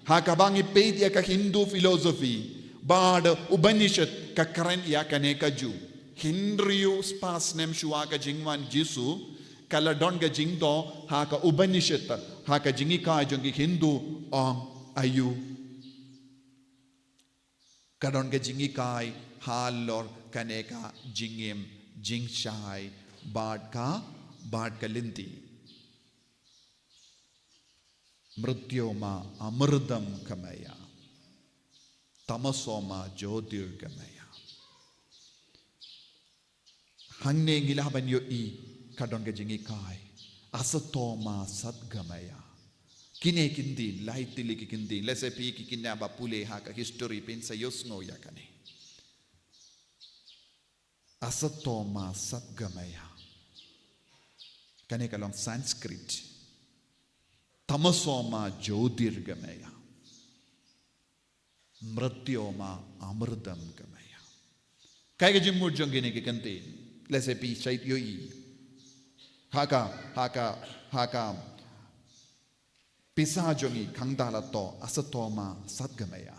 ha kaba ngi peit ïa ka Hindu philosophy bad Upanishad ka kren ïa kane ka juh. Hynriew spah snem shuwa ka jingwan Jisu, ka la don ka jingthoh ha ka Upanishad, ha ka jinghikai jong ki Hindu ong aïu. Ka don ka jinghikai halor kane ka jingim, jingshai, bad ka, bad ka lynti. Mrityo ma amrtam gamaya. Tamoso ma jyotirgamaya. Hangne ngi lah ban ïohi ka don ka jinghikai. Asoto ma satgamaya. Kine ki ktien, lai tylli ki ktien, lehse phi ki khynnah ba pule ha ka history phin sa ïohsngew ïa kane. Asoto ma satgamaya. Kane ka long Sanskrit. Tamoso ma jyotirgamaya. Mrityo ma amrtam gamaya. Kaei ka jingmut jong kine ki ktien? Lehse phi shait ïohi. Ha ka, ha ka, ha ka pisa jong ngi khang da la thoh, asoto ma satgamaya.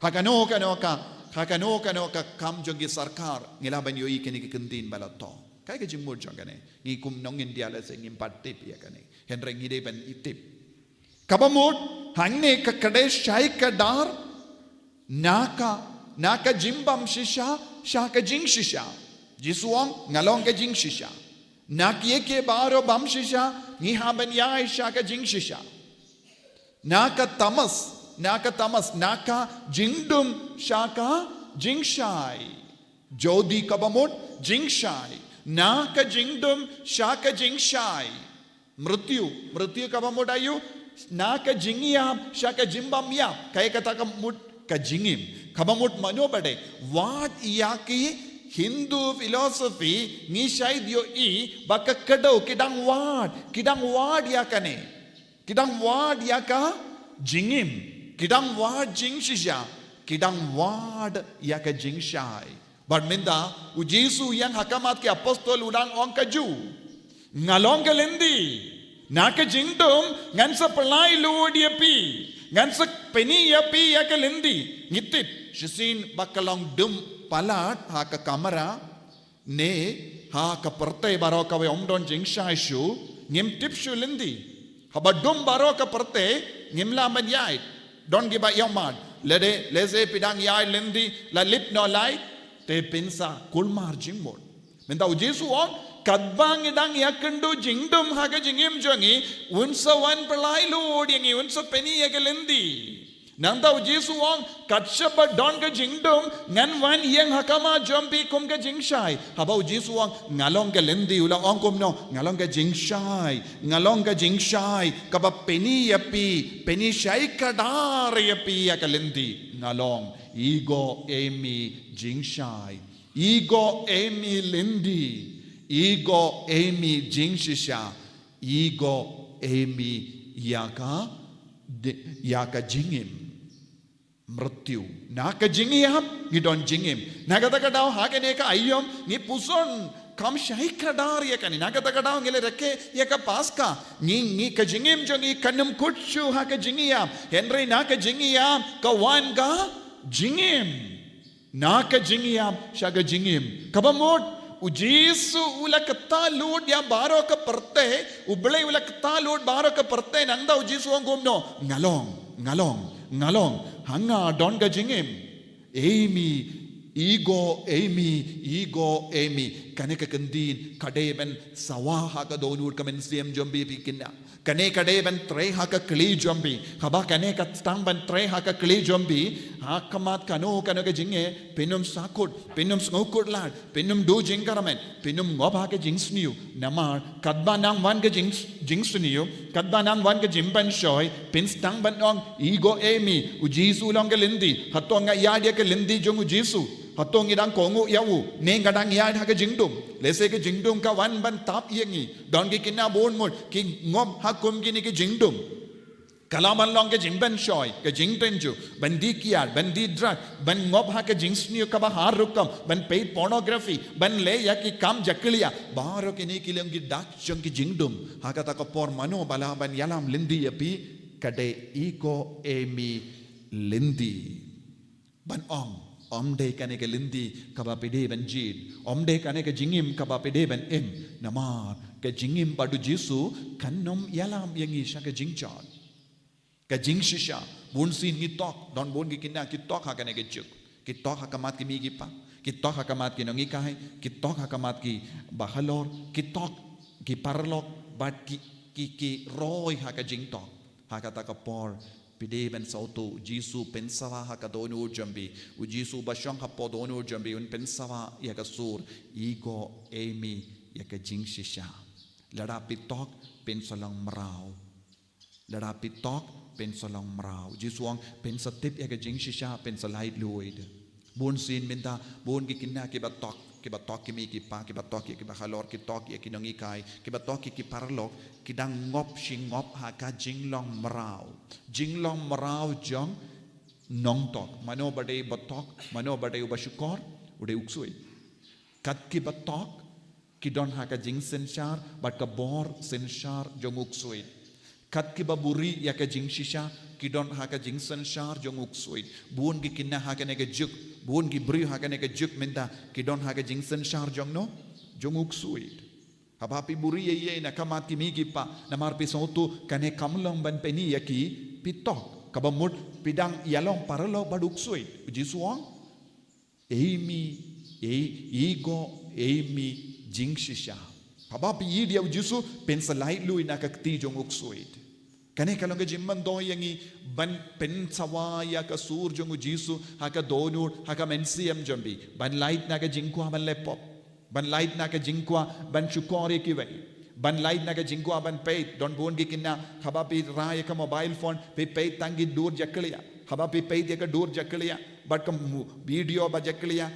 Ha kano kano ka, ha kano kano ka kam jong ki sorkar, ngi lah ban ïohi kine ki ktien ba la thoh. Kaei ka jingmut jong kane? Ngi kum nong India lehse ngim pat tip ïa kane. Hynrei ngi dei ban ïa tip. Kaba mut, hangne ka kdei shai kdar, na ka, na ka jingbymshisha, sha ka jingshisha. Jisu u ong, nga long ka jingshisha. Na kiei kiei baroh bymshisha, ngi hap ban ïaid sha ka jingshisha. Na ka tamas, na ka tamas, na ka jingdum, sha ka jingshai. Jyoti kaba mut, jingshai. Na ka jingdum, sha ka jingshai. Mrityo, mrityo kaba mut aïu, na ka jingïap, sha ka jingbymïap. Kaei kata ka mut ka jingim. Kaba mut mano ba dei. Wat ïa ki Hindu philosophy, ngi shait ïohi, ba ka kdew, ki dang wad, ki dang wad ïa kane. Ki dang wad ïa ka jingim. Ki dang wad jingshisha. Ki dang wad ïa ka jingshai. Bad mynta, u Jisu ïeng ha khmat ki apostol u dang ong kajuh. Nga long ka lynti. Na ka jingdum, ngan sa pynlait lut ïa phi. Ngan sa pyni ïa phi ïa ka lynti. Ngi tip, shisien ba ka long dum palat ha ka kamra. Ne, ha ka pyrthei baroh kawei ym don jingshai shuh, ngim tip shuh lynti. Haba dum baroh ka pyrthei, ngim lah ban ïaid. Don kiba ïohmad, lehse, lehse phi dang ïaid lynti, la lip noh light, te phin sa kulmar jingmut. Mynta u Jisu u ong, katba ngi dang ïakynduh jingdum ha ka jingim jong ngi, un sa wan pynlait lut ïa ngi, un sa pyni ïa ka lynti. Nangta u Jisu u ong, katba shaba don ka jingdum, ngan wan ïeng ha khmat jong phi kum ka jingshai. Haba u Jisu u ong, nga long ka lynti, u la ong kumno, nga long ka jingshai, nga long ka jingshai, kaba pyni ïa phi, pyni shai kdar ïa phi ïa ka lynti, nga long, igo emi jingshai, igo emi lynti, igo emi jingshisha, igo emi ïa ka, de-, ïa ka jingim. Mrityo. Na ka jingïap, ngi don jingim. Na kata ka daw, ha kane ka aïom, ngi puson, kam shai kdar ïa kane. Na kata ka daw, ngi la rakhe, ïa ka Paska. Ngi, ngi ka jingim jong ngi, kan ym kut shuh ha ka jingïap. Hynrei na ka jingïap, ka wan ka jingim. Na ka jingïap, sha ka jingim. Kaba mut, u Jisu u la kta lut ïa baroh ka pyrthei, u Blei u la kta lut baroh ka pyrthei, nangta u Jisu u ong kumno, nga long, nga long, nga long, ha nga don ka jingim. Emi, Ego eimi, ego eimi. Kane ka kyntien ka dei ban sawa ha ka dohnud ka mynsiem jong phi, phi kine. Kane ka dei ban trei ha ka kli jong phi. Haba kane ka tang ban trei ha ka kli jong phi, ha khmat kano kano ka jingeh, phin ym sahkut, phin ym sngewkhuslai, phin ym duh jingkyrmen, phin ym ngop ha ka jingsniew. Namar katba nang wan ka jing, jingsniew, katba nang wan ka jingpynshoi, phin sdang ban ong, ego eimi, U Jisu u long ka lynti. Hato nga ïaid ïa ka lynti jong U Jisu? Hato ngi dang kohnguh ïa u, ne nga dang ïaid ha ka jingdum? Lehse ka jingdum ka wan ban tap ïa ngi. Don ki kine bun ngut ki ngop ha kum kine ki jingdum. Ka la ban long ka jingpynshoi, ka jingtynjuh, ban die kiad, ban die drug, ban ngop ha ka jingsniew kaba har rukom, ban peit pornography, ban leh ïa ki kam jakhlia. Baroh kine ki long ki dak jong ki jingdum. Ha kata ka por mano ba lah ban ïalam lynti ïa phi? Ka dei ego eimi lynti. Ban ong, ym dei kane ka lynti kaba phi dei ban jied, ym dei kane ka jingim kaba phi dei ban im. Namar ka jingim bad U Jisu kan ym ïalam ïa ngi sha ka jingjot. Ka jingshisha, bun sien ngi tok, don bun ki kine ki tok ha kane ka juk. Ki tok ha khmat ki mei ki pa, ki tok ha khmat ki nonghikai, ki tok ha khmat ki bahalor, ki tok ki paralok, bad ki, ki, ki roi ha ka jingtok. Ha kata ka por, phi dei ban sngewthuh, U Jisu pynsawa ha ka dohnud jong phi. U Jisu ba shong hapoh dohnud jong phi un pynsawa ïa ka sur. Ego eimi, ïa ka jingshisha. Lada phi tok, phin sa long mraw. Lada phi tok, phin sa long mraw. U Jisu u ong, phin sa tip ïa ka jingshisha, phin sa laitluid. Bun sien mynta, bun ki kine kiba tok, kiba tok ki mei ki pa, kiba tok ïa ki bahalor, ki tok ïa ki nonghikai, kiba tok ïa ki paralok, ki dang ngop shi ngop ha ka jinglong mraw. Jinglong mraw jong nongtok. Mano ba dei ba tok, mano ba dei uba shukor, u dei u ksuid. Kat kiba tok, ki don ha ka jingsynshar bad ka bor synshar jong u ksuid. Kat kiba buhrieh ïa ka jingshisha, ki don ha ka jingsynshar jong u ksuid. Bun ki kine ha kane ka juk, bun ki briew ha kane ka juk mynta, ki don ha ka jingsynshar jong no, jong u ksuid. Haba phi buhrieh ïa, ïa na khmat ki mei ki pa, namar phi sngewthuh kane kam long ban pyni ïa ki, phi tok. Kaba mut phi dang ïalong paralok bad u ksuid. U Jisu u ong, eimi, ei, ego eimi jingshisha. Haba phi ïeit ïa U Jisu, phin sa laitluid na ka kti jong u ksuid. Kane ka long ka jingmyntoi ïa ngi ban pynsawa ïa ka sur jong U Jisu ha ka dohnud, ha ka mynsiem jong phi. Ban lait na ka jingkwah ban leh pop. Ban lait na ka jingkwah ban shukor ïa kiwei. Ban lait na ka jingkwah ban peit, don bun ki kine, haba phi rai ïa ka mobile phone, phi peit tang ki dur jakhlia. Haba phi peit ïa ka dur jakhlia bad ka mu-, video ba jakhlia,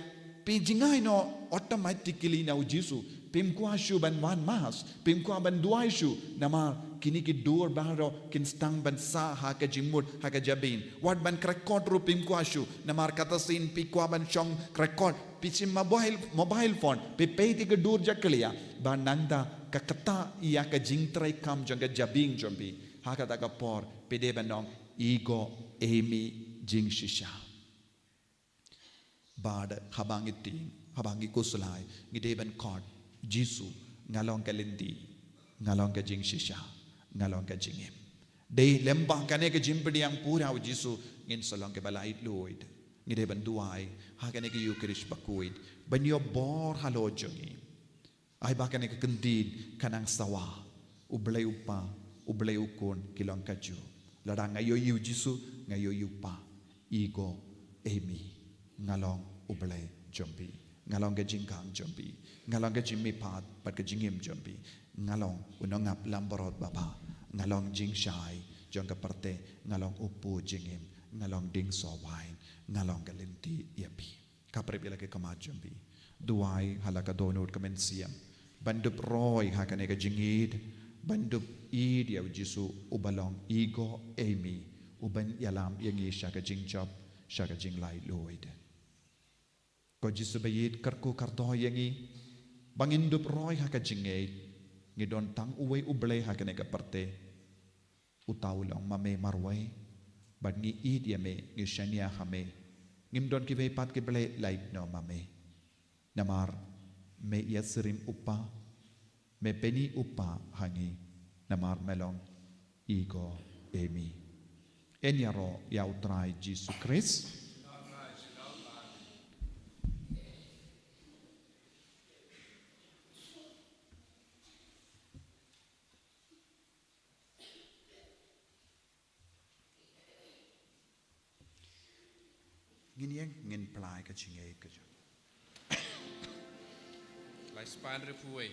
phi jngai noh automatically na U Jisu. Phim kwah shuh ban wan mass, phim kwah ban duwai shuh. Namar kine ki dur baroh kin sdang ban sah ha ka jingmut, ha ka jabieng. Wat ban krekot ruh phim kwah shuh. Namar kata sien phi kwah ban shong krekot, phi shim mobile, mobile phone, phi peit ïa ka dur jakhlia. Bad nangta ka ktah ïa ka jingtrei kam jong ka jabieng jong phi. Ha kata ka por, phi dei ban ong, ego eimi jingshisha. Bad haba ngi tieng, haba ngi khuslai, ngi dei ban khot, Jisu, nga long ka lynti, nga long ka jingshisha, nga long ka jingim. Dei lyngba kane ka jingpdiang pura U Jisu, ngin sa long kiba laitluid. Ngi dei ban duwai ha kane ka Ïukharist bakhuid ban ïoh bor halor jong ngi. Ai ba kane ka kyntien kan nang sawa. U Blei u Pa, U Blei u Khun ki long kajuh. Lada nga ïohi U Jisu, nga ïohi u Pa. Ego eimi, nga long U Blei jong phi. Nga long ka jingkhang jong phi. Nga long ka jingmihpat bad ka jingim jong phi. Nga long u nongap langbrot babha. Nga long jingshai jong ka pyrthei. Nga long u Khun jingim. Nga long dieng soh wain. Nga long ka lynti ïa phi. Ka pyrshah ïa la ka khmat jong phi. Duwai ha la ka dohnud ka mynsiem. Ban dup roi ha kane ka jingïeit. Ban dup ïeit ïa U Jisu uba long ego eimi. Uban ïalam ïa ngi sha ka jingjop, sha ka jinglaitluid. Ko Jisu ba ïeit, kyrkhu kyrdoh ïa ngi ba ngin dup roi ha ka jingïeit. Ngi don tang uwei U Blei ha kane ka pyrthei. Uta u long ma me marwei. Bad ngi ïeit ïa me, ngi shaniah ha me. Ngim don kiwei pat ki blei lait noh ma me. Namar me ïasyriem u Pa, me pyni u Pa ha ngi. Namar me long ego eimi. Yn ïaroh ïa U Trai Jisu Khrist. Ngin ïeng, ngin pynlait ka jingïeit ka jong. Lai spah hynriewphew wei.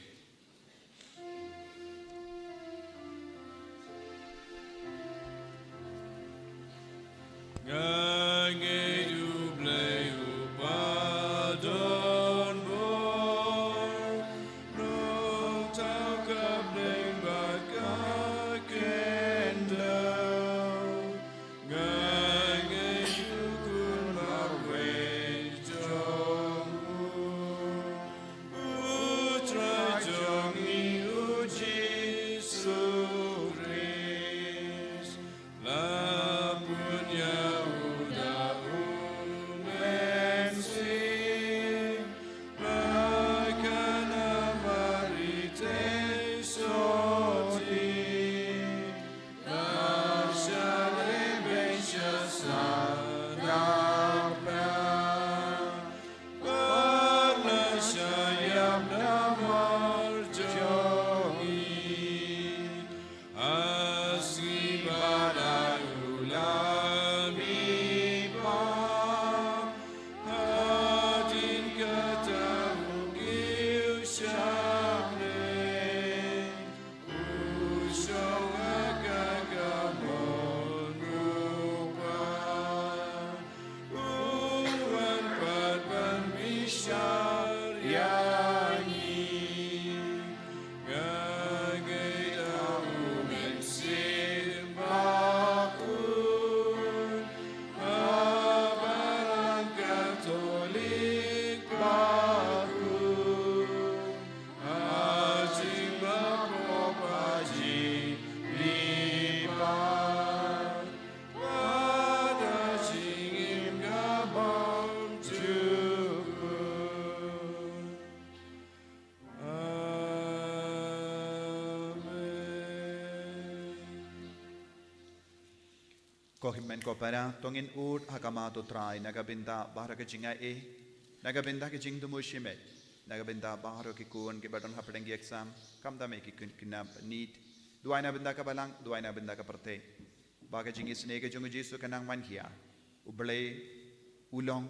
Nga ngeit U Blei uba don bor, nongthaw ka bneng bad ka khyndew. Nga ngeit U Khun marwei jong u, U Trai jong ngi U Jisu Khrist. La pun ïa u da U Mynsiem, la kane Mari te sotti, la shah lehbeiñ sha sahnarphna, bad la shah ïap namar jong ngi. Ha sngi ba lai u la mihpat, hadien kata u kiew sha bneng, u shong ha ka kamon Rupa. U wan pat ban bishar ïa ngi. Nga ngeit ha U Mynsiem Bakhuid, ha Balang Katholik Bakhuid, ha jingmap pop ha jingmihpat, bad ha jingim ka bymjukut. Amen. Ko hynmen ko para, to ngin ud ha khmat U Trai na ka bynta baroh ka jingaiei, na ka bynta ka jingthmu shimet, na ka bynta baroh ki khun kiba don hapdeng ki exam, khamtam eh ki khun ki nongpynïaid. Duwai na ka bynta ka balang, duwai na ka bynta ka pyrthei. Ba ka jingisynei ka jong U Jisu kan nang man hiar. U Blei u long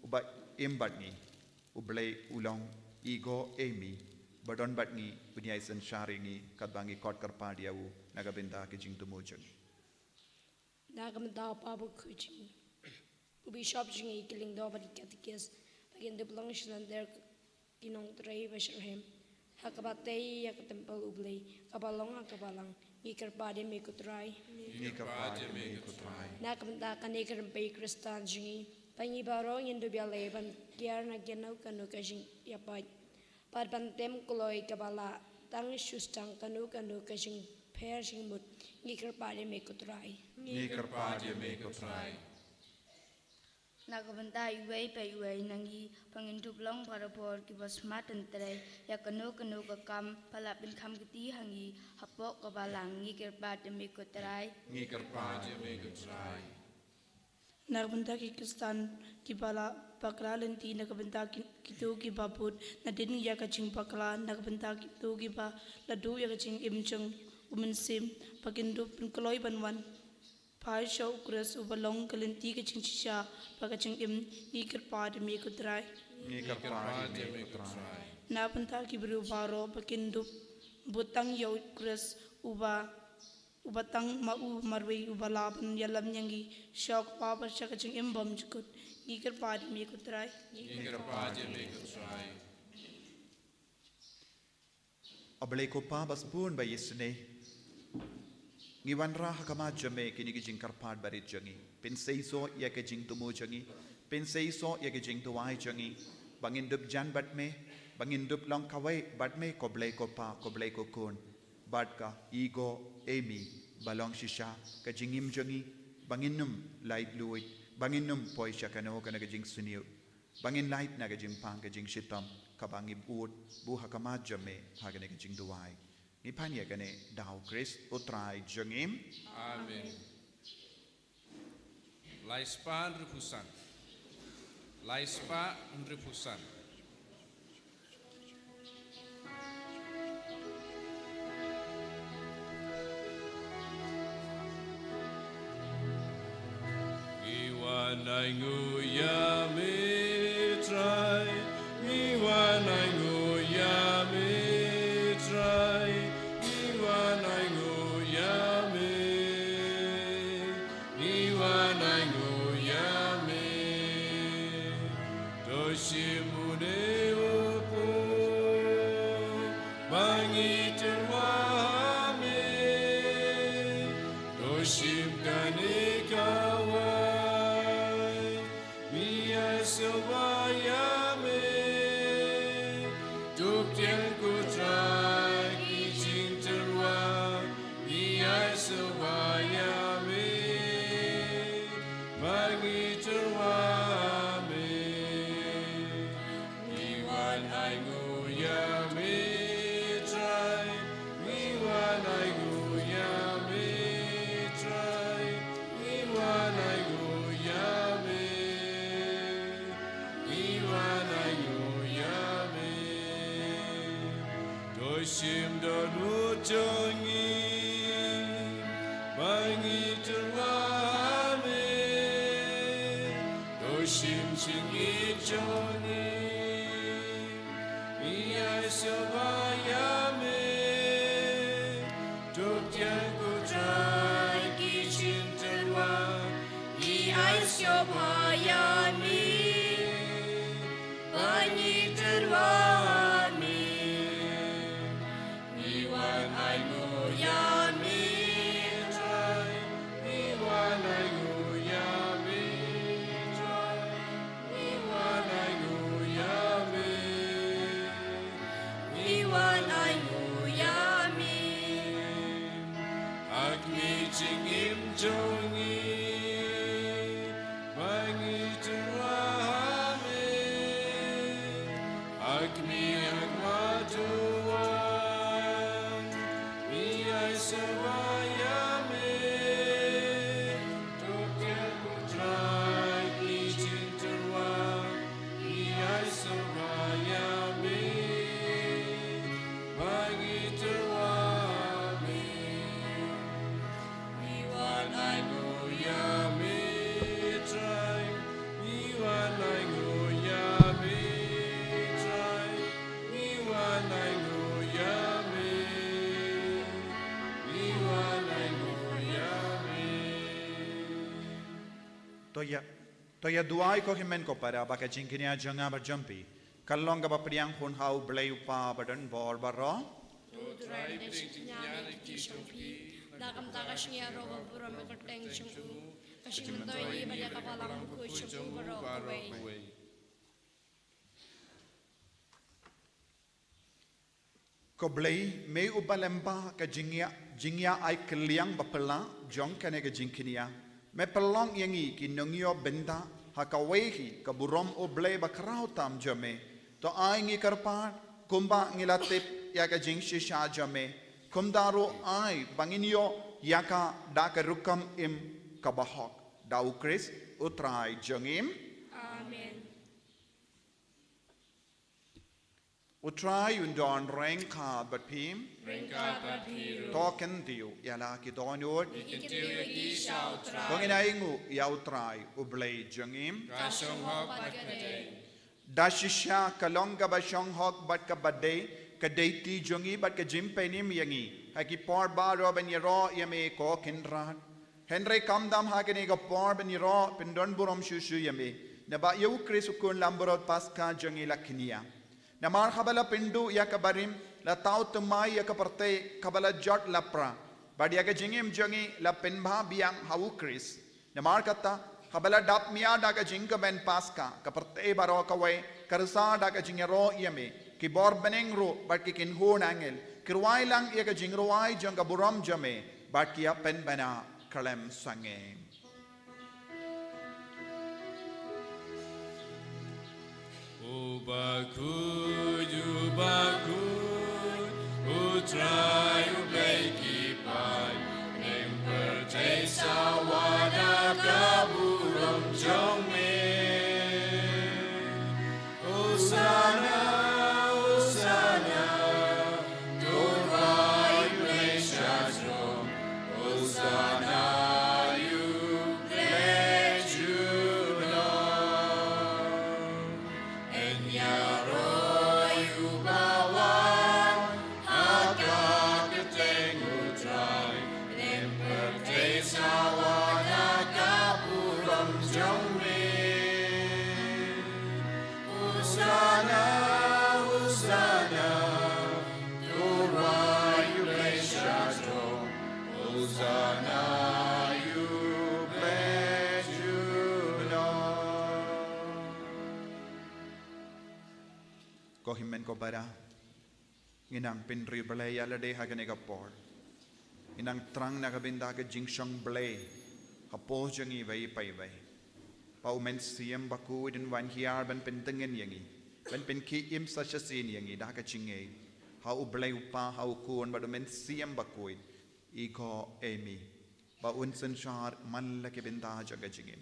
uba im bad ngi. U Blei u long i Go, i mi, ba don bad ngi, un ïai synshar ïa ngi katba ngi khot kyrpad ïa u na ka bynta ka jingthmu jong ngi. Na ka bynta u Papa Khuid jong ngi, u Bishop jong ngi, ki lyngdoh bad ki katekist, ba kin dup long sha lynter ki nongtrei ba shitrhem, ha kaba tei ïa ka templ U Blei kaba long ha ka balang. Ngi kyrpad ïa me ko Trai. Ngi kyrpad ïa me ko Trai. Na ka bynta kane ka rympei Khristan jong ngi, ba ngi baroh ngin dup ïaleh ban kiar na kano kano ka jingïapait, bad ban tem kloi kaba lah tang shu sdang kano kano ka jingpher jingmut, ngi kyrpad ïa me ko Trai. Ngi kyrpad ïa me ko Trai. Na ka bynta iwei pa iwei na ngi, ba ngin dup long barabor kiba smat ban trei ïa kano kano ka kam ba la pynkham kti ha ngi hapoh ka balang, ngi kyrpad ïa me ko Trai. Ngi kyrpad ïa me ko Trai. Na ka bynta ki Khristan kiba la bakla lynti, na ka bynta ki, kito kiba bud nadien ïa ka jingbakla, na ka bynta kito kiba la duh ïa ka jingim jong U Mynsiem, ba kin dup pynkloi ban wan phai sha U Khrist uba long ka lynti ka jingshisha bad ka jingim, ngi kyrpad ïa me ko Trai. Ngi kyrpad ïa me ko Trai. Na bynta ki briew baroh ba kin dup bud tang ïa U Khrist uba, uba tang ma u marwei uba lah ban ïalam ïa ngi sha U Kpa bad sha ka jingim bymjukut, ngi kyrpad ïa me ko Trai. Ngi kyrpad ïa me ko Trai. A Blei ko Pa ba sbun ba isynei, ngi wanrah ha khmat jong me kine ki jingkyrpad barit jong ngi. Pynseisoh ïa ka jingthmu jong ngi, pynseisoh ïa ka jingduwai jong ngi, ba ngin dup jan bad me, ba ngin dup long kawei bad me, ko Blei ko Pa, ko Blei ko Khun, bad ka i Go, i mi, ba long shisha ka jingim jong ngi, ba ngin ym laitluid, ba ngin ym poi sha kano kano ka jingsniew, ba ngin lait na ka jingpang ka jingshitom, kaba ngi bud bun ha khmat jong me ha kane ka jingduwai. Ngi pan ïa kane da U Khrist U Trai jong ngi. Amen. Lai spah hynriewphew san. Lai spah hynriewphew san. Ngi wan Ainguh ïa me Trai, ngi wan ainguh ïa me Trai, ngi wan ainguh ïa me, ngi wan ainguh ïa me. To shim une u por ba ngi tyrwa ha me. To shim kane ka wai, ngi ai sngewbha ïa me. To ktieng ko Trai ki jingtyrwa, ngi ai sngewbha ïa me. Ba ngi tyrwa ha me. Ngi wan ainguh ïa me Trai, ngi wan ainguh ïa me Trai, ngi wan ainguh ïa me, ngi wan ainguh ïa me. To shim dohnud jong ngi ba ngi tyrwa ha me. To shim jingim jong ngi, ngi ai sngewbha ïa me. To ktieng ko Trai ki jingtyrwa, ngi ai sngewbha ïa me. Ba ngi tyrwa ha me. Ngi wan ainguh ïa me Trai, ngi wan ainguh ïa me Trai, ngi wan ainguh ïa me, ngi wan ainguh ïa me. Ha kmie jingim jong ngi, ba ngi tyrwa ha me. Ha kmie ha kmie to wan, ngi ai sngewbha ïa me. To ktieng ko Trai ki jingtyrwa, ngi ai sngewbha ïa me. Ba ngi tyrwa ha me. Ngi wan ainguh ïa me Trai, ngi wan ainguh ïa me Trai, ngi wan ainguh ïa me, ngi wan ainguh ïa me. To ïa, to ïa duwai ko hynmen ko para ba ka jingkñia jong nga bad jong phi kan long kaba pdiang hun ha U Blei U Kpa badonbor baroh. To Trai, pdiang jingkñia na ki jong phi, da kumta ka jingïaroh ba burom ïa ka kyrteng jong u, ka jingmyntoi ïa ka balang bakhuid jong u baroh kawei. Ko Blei, me uba lem bha ka jingïa, jingïa ai kylliang baphylla jong kane ka jingkñia. Me pynlong ïa ngi ki nongïoh bynta ha kawei hi ka burom U Blei bakhraw tam jong me. To ai ngi kyrpad kumba ngi la tip ïa ka jingshisha jong me. Kumta ruh ai ba ngin ïoh ïa ka da ka rukom im kaba hok. Da U Khrist U Trai jong ngi. Amen. U Trai un don ryngkat bad phi. Ryngkat bad phi ruh. To kyntiew ïa la ki dohnud. Ngi kyntiew ïa ki sha U Trai. To ngin ainguh ïa U Trai U Blei jong ngi. Ka shong hok bad ka dei. Da shisha ka long kaba shong hok bad kaba dei, ka dei ti jong ngi bad ka jingpynim ïa ngi ha ki por baroh ban ïaroh ïa me ko Kynrad. Hynrei khamtam ha kane ka por ban ïaroh pyndon burom shuh shuh ïa me, naba ïa U Khrist U Khun Langbrot Paskha jong ngi la kñia. Namar haba la pynduh ïa ka barim, la thaw thymmai ïa ka pyrthei kaba la jot lapra, bad ïa ka jingim jong ngi la pynbha biang ha U Khrist. Namar kata, haba la dap mia da ka jingkmen Paskha, ka pyrthei baroh kawei ka rsa da ka jingïaroh ïa me. Ki bor bneng ruh bad ki kynhun angel ki rwai lang ïa ka jingrwai jong ka burom jong me, bad ki ïa pynbna khlem sangeh. U bakhuid, u bakhuid, U Trai U Blei ki paid, bneng pyrthei sawa da ka burom jong me. Hosana, Hosana, to U Blei sha shnong. Hosana ïa U Blei jong Bad ngi nang pynriewblei ïa lade ha kane ka por. Ngi nang thrang na ka bynta ka jingshong Blei hapoh jong ngi iwei pa iwei. Ba U Mynsiem Bakhuid un wan hiar ban pyntngen ïa ngi, ban pynkhie im sa shisien ïa ngi da ka jingngeit ha U Blei U Kpa, ha U Khun bad U Mynsiem Bakhuid. I Kynrad, ba un synshar man la ki bynta jong ka jingim.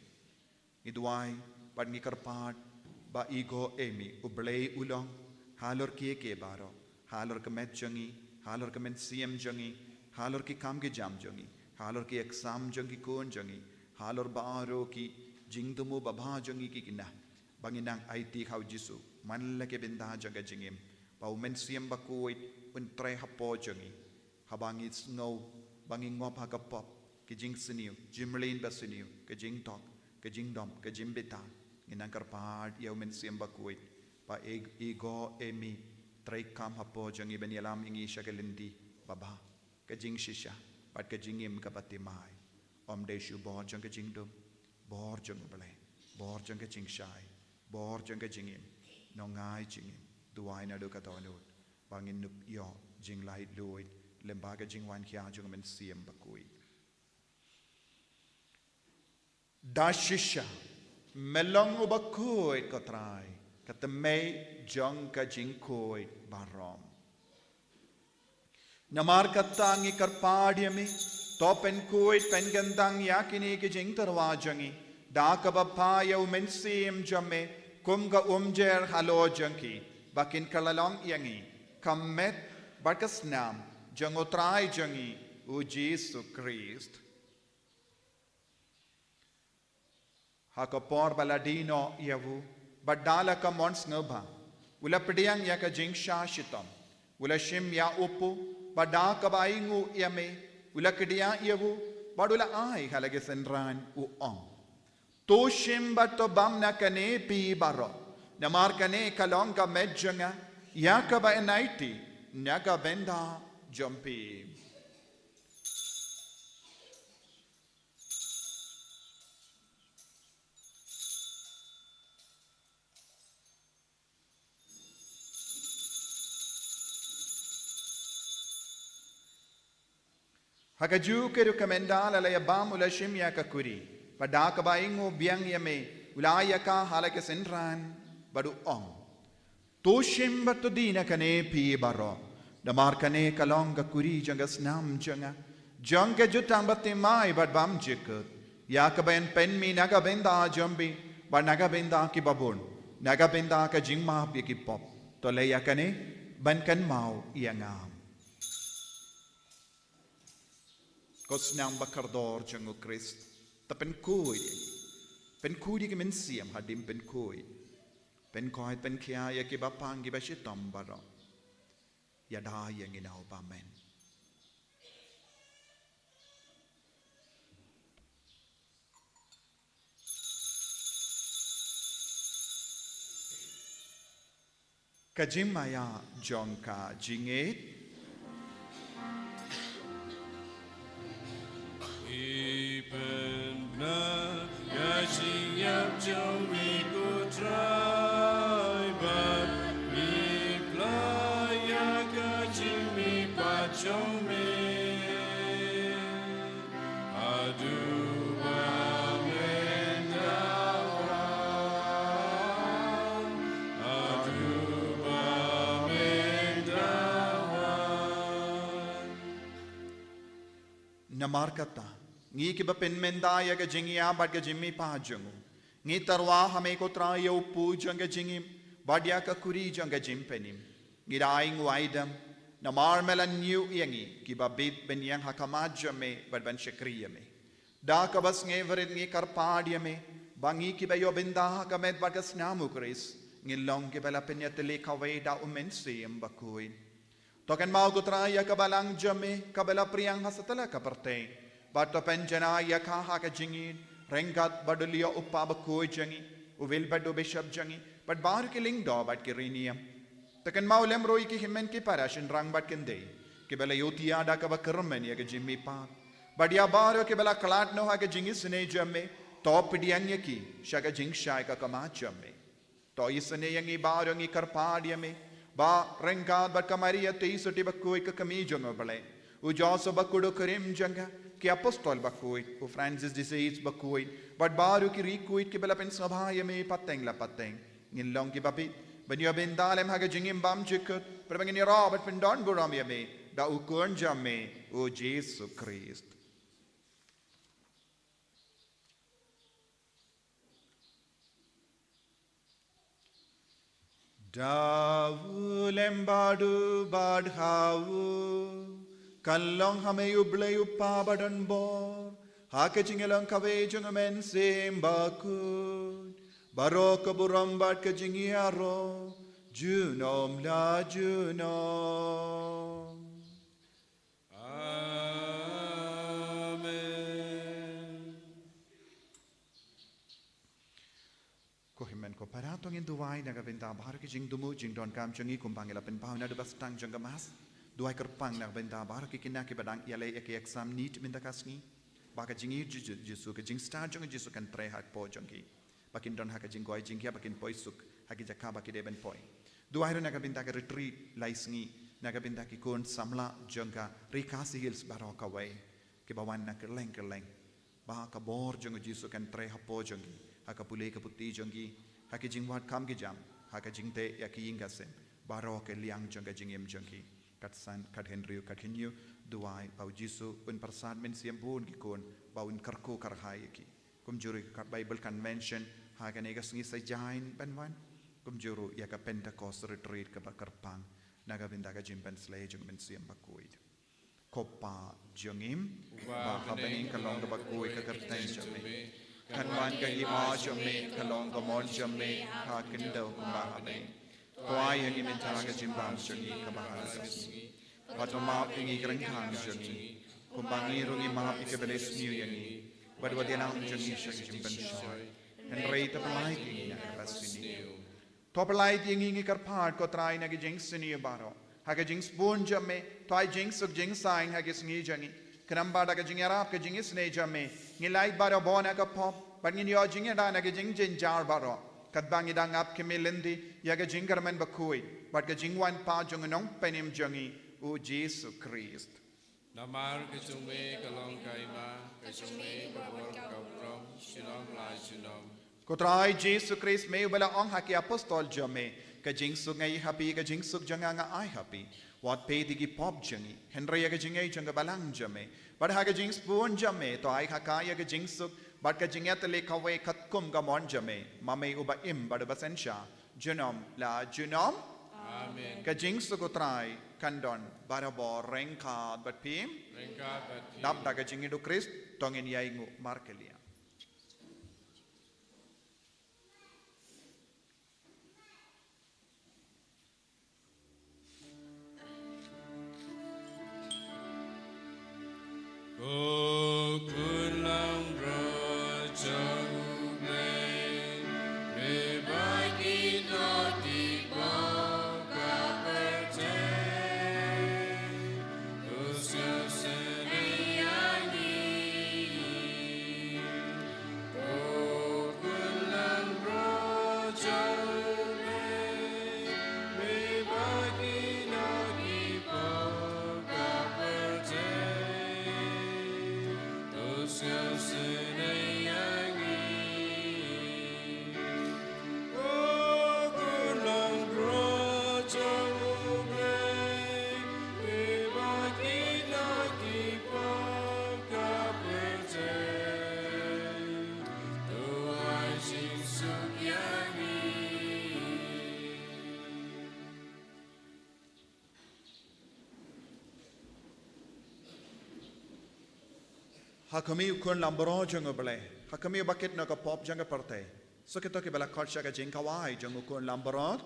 Ngi duwai bad ngi kyrpad ba i Kynrad, U Blei u long halor kiei kiei baroh, halor ka met jong ngi, halor ka mynsiem jong ngi, halor ki kam ki jam jong ngi, halor ki exam jong ki khun jong ngi, halor baroh ki jingthmu babha jong ngi ki khynnah, ba ngin nang aiti ha U Jisu man la ki bynta jong ka jingim, ba U Mynsiem Bakhuid un trei hapoh jong ngi. Haba ngi sngew ba ngi ngop ha ka pop, ka jingsniew, jingmlien basniew, ka jingthok, ka jingdom, ka jingbthah, ngin nang kyrpad ïa U Mynsiem Bakhuid ba i Kynrad, treikam hapoh jong ngi ban ïalam ïa ngi sha ka lynti babha, ka jingshisha bad ka jingim kaba thymmai. Ym dei shuh bor jong ka jingdum, bor jong U Blei, bor jong ka jingshai, bor jong ka jingim. Nongai jingim, duwai naduh ka dohnud ba ngin ïoh jinglaitluid lyngba ka jingwan khia jong U Mynsiem Bakhuid. Da shisha me long uba khuid, ko Trai, ka thymmei jong ka jingkhuid baroh. Namar kata ngi kyrpad ïa me, to pynkhuid pynkyntang ïa kine ki jingtyrwa jong ngi da kaba phah ïa U Mynsiem jong me kum ka umjer halor jong ki, ba kin kylla long ïa ngi ka met bad ka snam jong U Trai jong ngi U Jisu Khrist. Ha ka por ba la die noh ïa u, bad da la ka mon sngewbha, u la pdiang ïa ka jingshah shitom, u la shim ïa u kpu, bad da kaba ainguh ïa me, u la kdiah ïa u, bad u la ai ha la ki synran, u ong: To shim bad to bam na kane phi baroh, namar kane ka long ka met jong nga, ïa kaba yn aiti na ka bynta jong phi. Ha kajuh ka ruh ka mynta la la ïa bam u la shim ïa ka kuri, bad da kaba ainguh biang ïa me, u la ai ïa ka ha la ki synran, bad u ong: To shim bad to die na kane phi baroh, namar kane ka long ka kuri jong ka snam jong nga, jong ka jutang bathymmai bad bymjukut, ïa kaba yn pynmih na ka bynta jong phi bad na ka bynta kiba bun, na ka bynta ka jingmap ïa ki pop. To leh ïa kane ban kynmaw ïa nga. Ko snam bakordor jong U Khrist, to pynkhuid ïa ngi. Pynkhuid ïa ki mynsiem hadien pynkhuid. Pynkhuid pynkhia ïa kiba pang kiba shitom baroh. Ïada ïa ngi na u bam. Amen. Ka jingmaïa jong ka jingngeit. Ngi pynbna ïa ka jingïap jong me ko Trai, bad ngi pynbna ïa ka jingmihpat jong me. Haduh ba men da wan, haduh ba men da wan. Namar kata, ngi kiba pynmynta ïa ka jingïap bad ka jingmihpat jong u, ngi tyrwa ha me ko Trai ïa u kpu jong ka jingim, bad ïa ka kuri jong ka jingpynim. Ngi da ainguh aidam, namar me la ñiuh ïa ngi kiba bit bynñiang ha khmat jong me bad ban shakri ïa me. Da kaba sngewrit ngi kyrpad ïa me, ba ngi kiba ïoh bynta ha ka met bad ka snam U Khrist, ngin long kiba la pynïatylli kawei da U Mynsiem Bakhuid. To kynmaw ko Trai ïa ka balang jong me, kaba la pdiang ha satlak ka pyrthei, bad to pynjanai ïa ka ha ka jingïeit, ryngkat bad u Leo u kpa bakhuid jong ngi, u Wilbert u bishop jong ngi, bad baroh ki lyngdoh bad ki riewniam. To kynmaw lem ruh ïa ki hynmen ki para shynrang bad kynthei, kiba la ïohthiah da kaba kyrmen ïa ka jingmihpat. Bad ïa baroh kiba la khlad noh ha ka jingisynei jong me, to pdiang ïa ki sha ka jingshai ka khmat jong me. To isynei ïa ngi baroh, ngi kyrpad ïa me, Ba ryngkat bad ka Maria te i sotti bakhuid ka kmie jong U Blei, u Joseph bakhuid u kurim jong ka, ki apostol bakhuid, u Francis de Sales bakhuid, bad baroh ki riewkhuid kiba la pynsngewbha ïa me pateng la pateng, ngin long kiba bit ban ïoh bynta lem ha ka jingim bymjukut, bad ba ngin ïaroh bad pyndon burom ïa me da u Khun jong me, u Jisu Khrist. Da u lem bad u bad ha u, kan long ha me U Blei U Kpa badonbor, ha ka jingïalong kawei jong U Mynsiem Bakhuid, baroh ka burom bad ka jingïaroh junom la junom. Amen. Ko hynmen ko para, to ngin duwai na ka bynta baroh ki jingthmu jingdonkam jong ngi kumba ngi la pynpaw naduh ba sdang jong ka Mass. Duwai kyrpang na ka bynta baroh ki khynnah kiba dang ïaleh ïa ki exam NEET mynta ka sngi, ba ka jingïeit jong U Jisu, ka jingstad jong U Jisu kan trei hapoh jong ki, ba kin don ha ka jingkoit jingkhiah, ba kin poi suk ha ki jaka ba ki dei ban poi. Duwai ruh na ka bynta ka retreat lai sngi, na ka bynta ki khun samla jong ka Ri Khasi Hills baroh kawei, kiba wan na kylleng kylleng, ba ka bor jong U Jisu kan trei hapoh jong ki, ha ka pule ka puthi jong ki, ha ki jingwad kam ki jam, ha ka jingteh ïa ki ïing ka sem, baroh ka liang jong ka jingim jong ki. Kat san, kat hynriew, kat hynñiew, duwai ba U Jisu un pyrsad mynsiem bun ki khun, ba un kyrkhu kyrhai ïa ki. Kumjuh ruh ka Bible Convention ha kane ka sngi sa jain ban wan, kumjuh ruh ïa ka Pentecost Retreat kaba kyrpang, na ka bynta ka jingpynsleh jong U Mynsiem Bakhuid. Ko Pa jong ngi, uba ha bneng, ka long kaba khuid ka kyrteng jong me. Kan wan ka hima jong me, ka long ka mon jong me ha khyndew kumba ha bneng. To ai ha ngi mynta ka jingbam jong ngi kaba ha ka sngi. Bad to map ïa ngi ki ryngkang jong ngi, kumba ngi ruh ngi map ïa kiba leh sniew ïa ngi. Bad wat ïalam jong ngi sha ka jingpynshoi, hynrei to pynlait ïa ngi na kaba sniew. To pynlait ïa ngi, ngi kyrpad ko Trai, na ki jingsniew baroh, ha ka jingsbun jong me. To ai jingsuk jingsaiñ ha ki sngi jong ngi, khnang ba da ka jingïarap ka jingisynei jong me, ngin lait barabor na ka pop, bad ngin ïoh jingïada na ki jingjynjar baroh, katba ngi dang ap khmih lynti ïa ka jingkyrmen bakhuid bad ka jingwan pat jong U Nongpynim jong ngi, U Jisu Khrist. Namar ka jong me ka long ka hima, ka jong me ka bor, ka burom, junom la junom. Ko Trai Jisu Khrist, me uba la ong ha ki apostol jong me, ka jingsuk nga ai ha phi, ka jingsuk jong nga nga ai ha phi. Wat peit ïa ki pop jong ngi, hynrei ïa ka jingaiei jong ka Balang jong me. Bad ha ka jingsbun jong me, to ai ha ka ïa ka jingsuk bad ka jingïatylli kawei katkum ka mon jong me, ma me uba im bad uba synshar junom la junom. Amen. Ka jingsuk U Trai kan don barabor ryngkat bad phi. Ryngkat bad phi. Dap da ka jingïeit U Khrist, to ngin ïainguh markylliang. Ko khun langbrot jong U Blei, me bad kino ki bor ka pyrthei, to sngewsynei ïa ngi. Ha khmih, ko khun langbrot jong U Blei, ha khmih ba kit na ka pop jong ka pyrthei. Sa kito kiba la khot sha ka jingkhawai jong ko khun langbrot.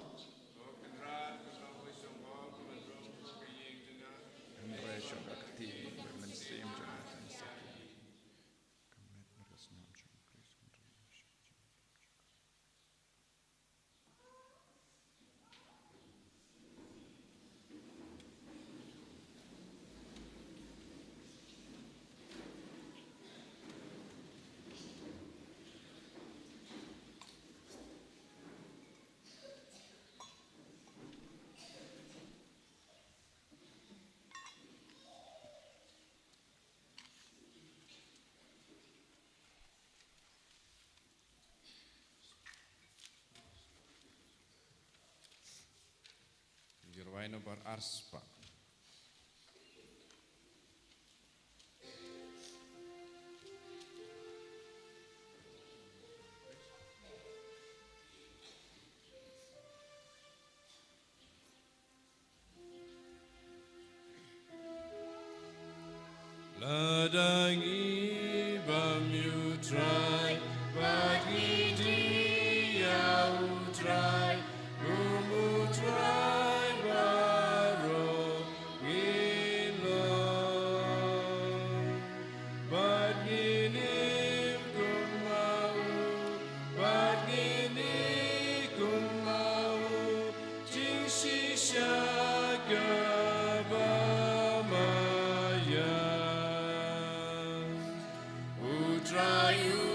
Line number ar spah. Lada ngi bam ïa u Trai, bad ngi die ïa u Trai, kum u Trai baroh ngin long. Bad ngin im kum ma u, bad ngin ïeit kum ma u, jingshisha kaba maïan. U Trai u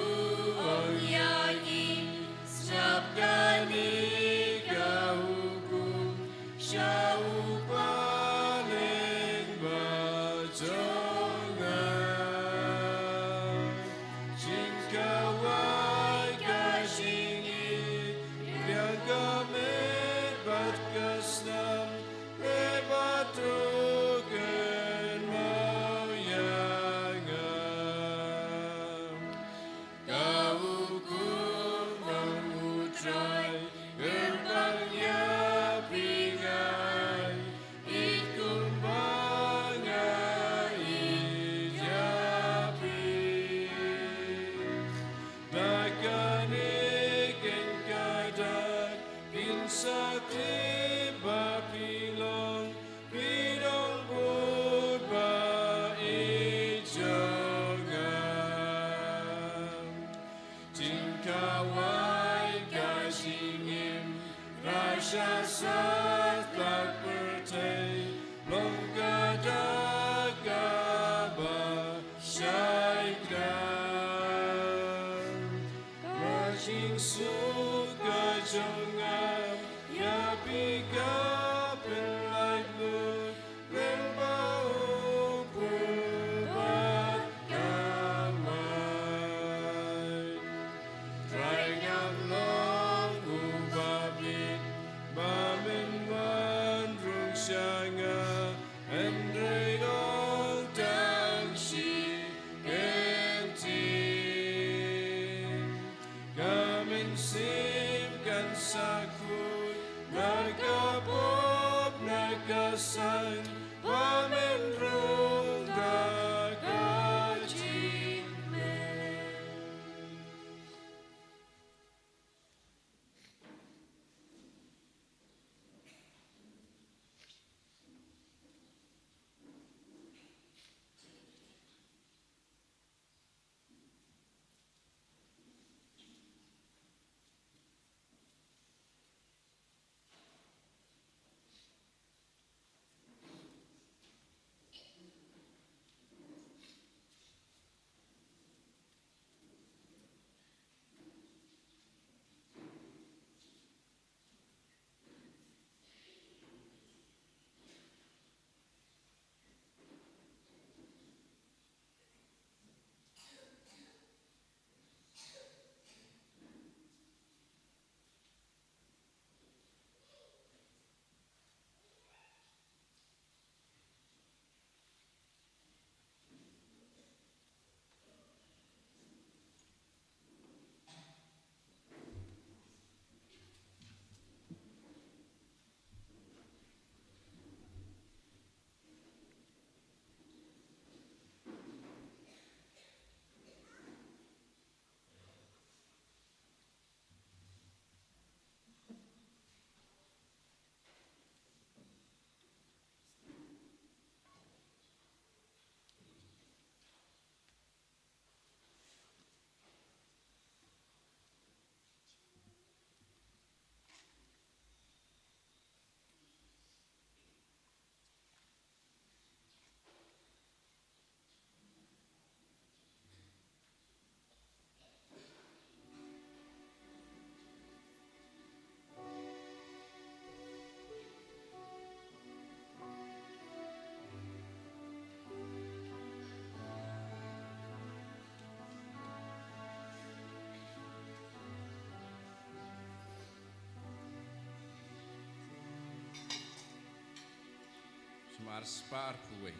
Mar spah arphew wei.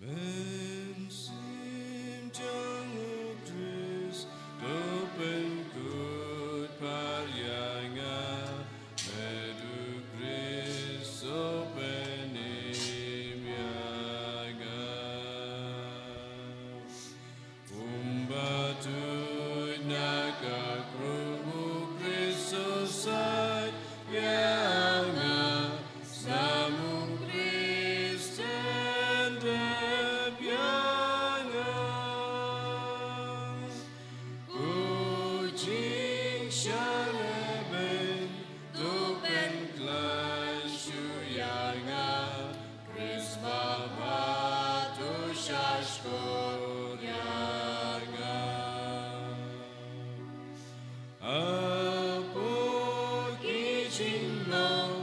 Mynsiem jong u Khrist, to pynkut pat ïa nga, met u Khrist, to pynim ïa nga. Kumba tuid na ka krung u Khrist u said ïa nga, snam u Khrist un dep ïa nga. Ko jingshah lehbeiñ, to pynkhlaiñ shuh ïa nga, Khrist babha to shahshkor ïa nga. Hapoh ki jingmong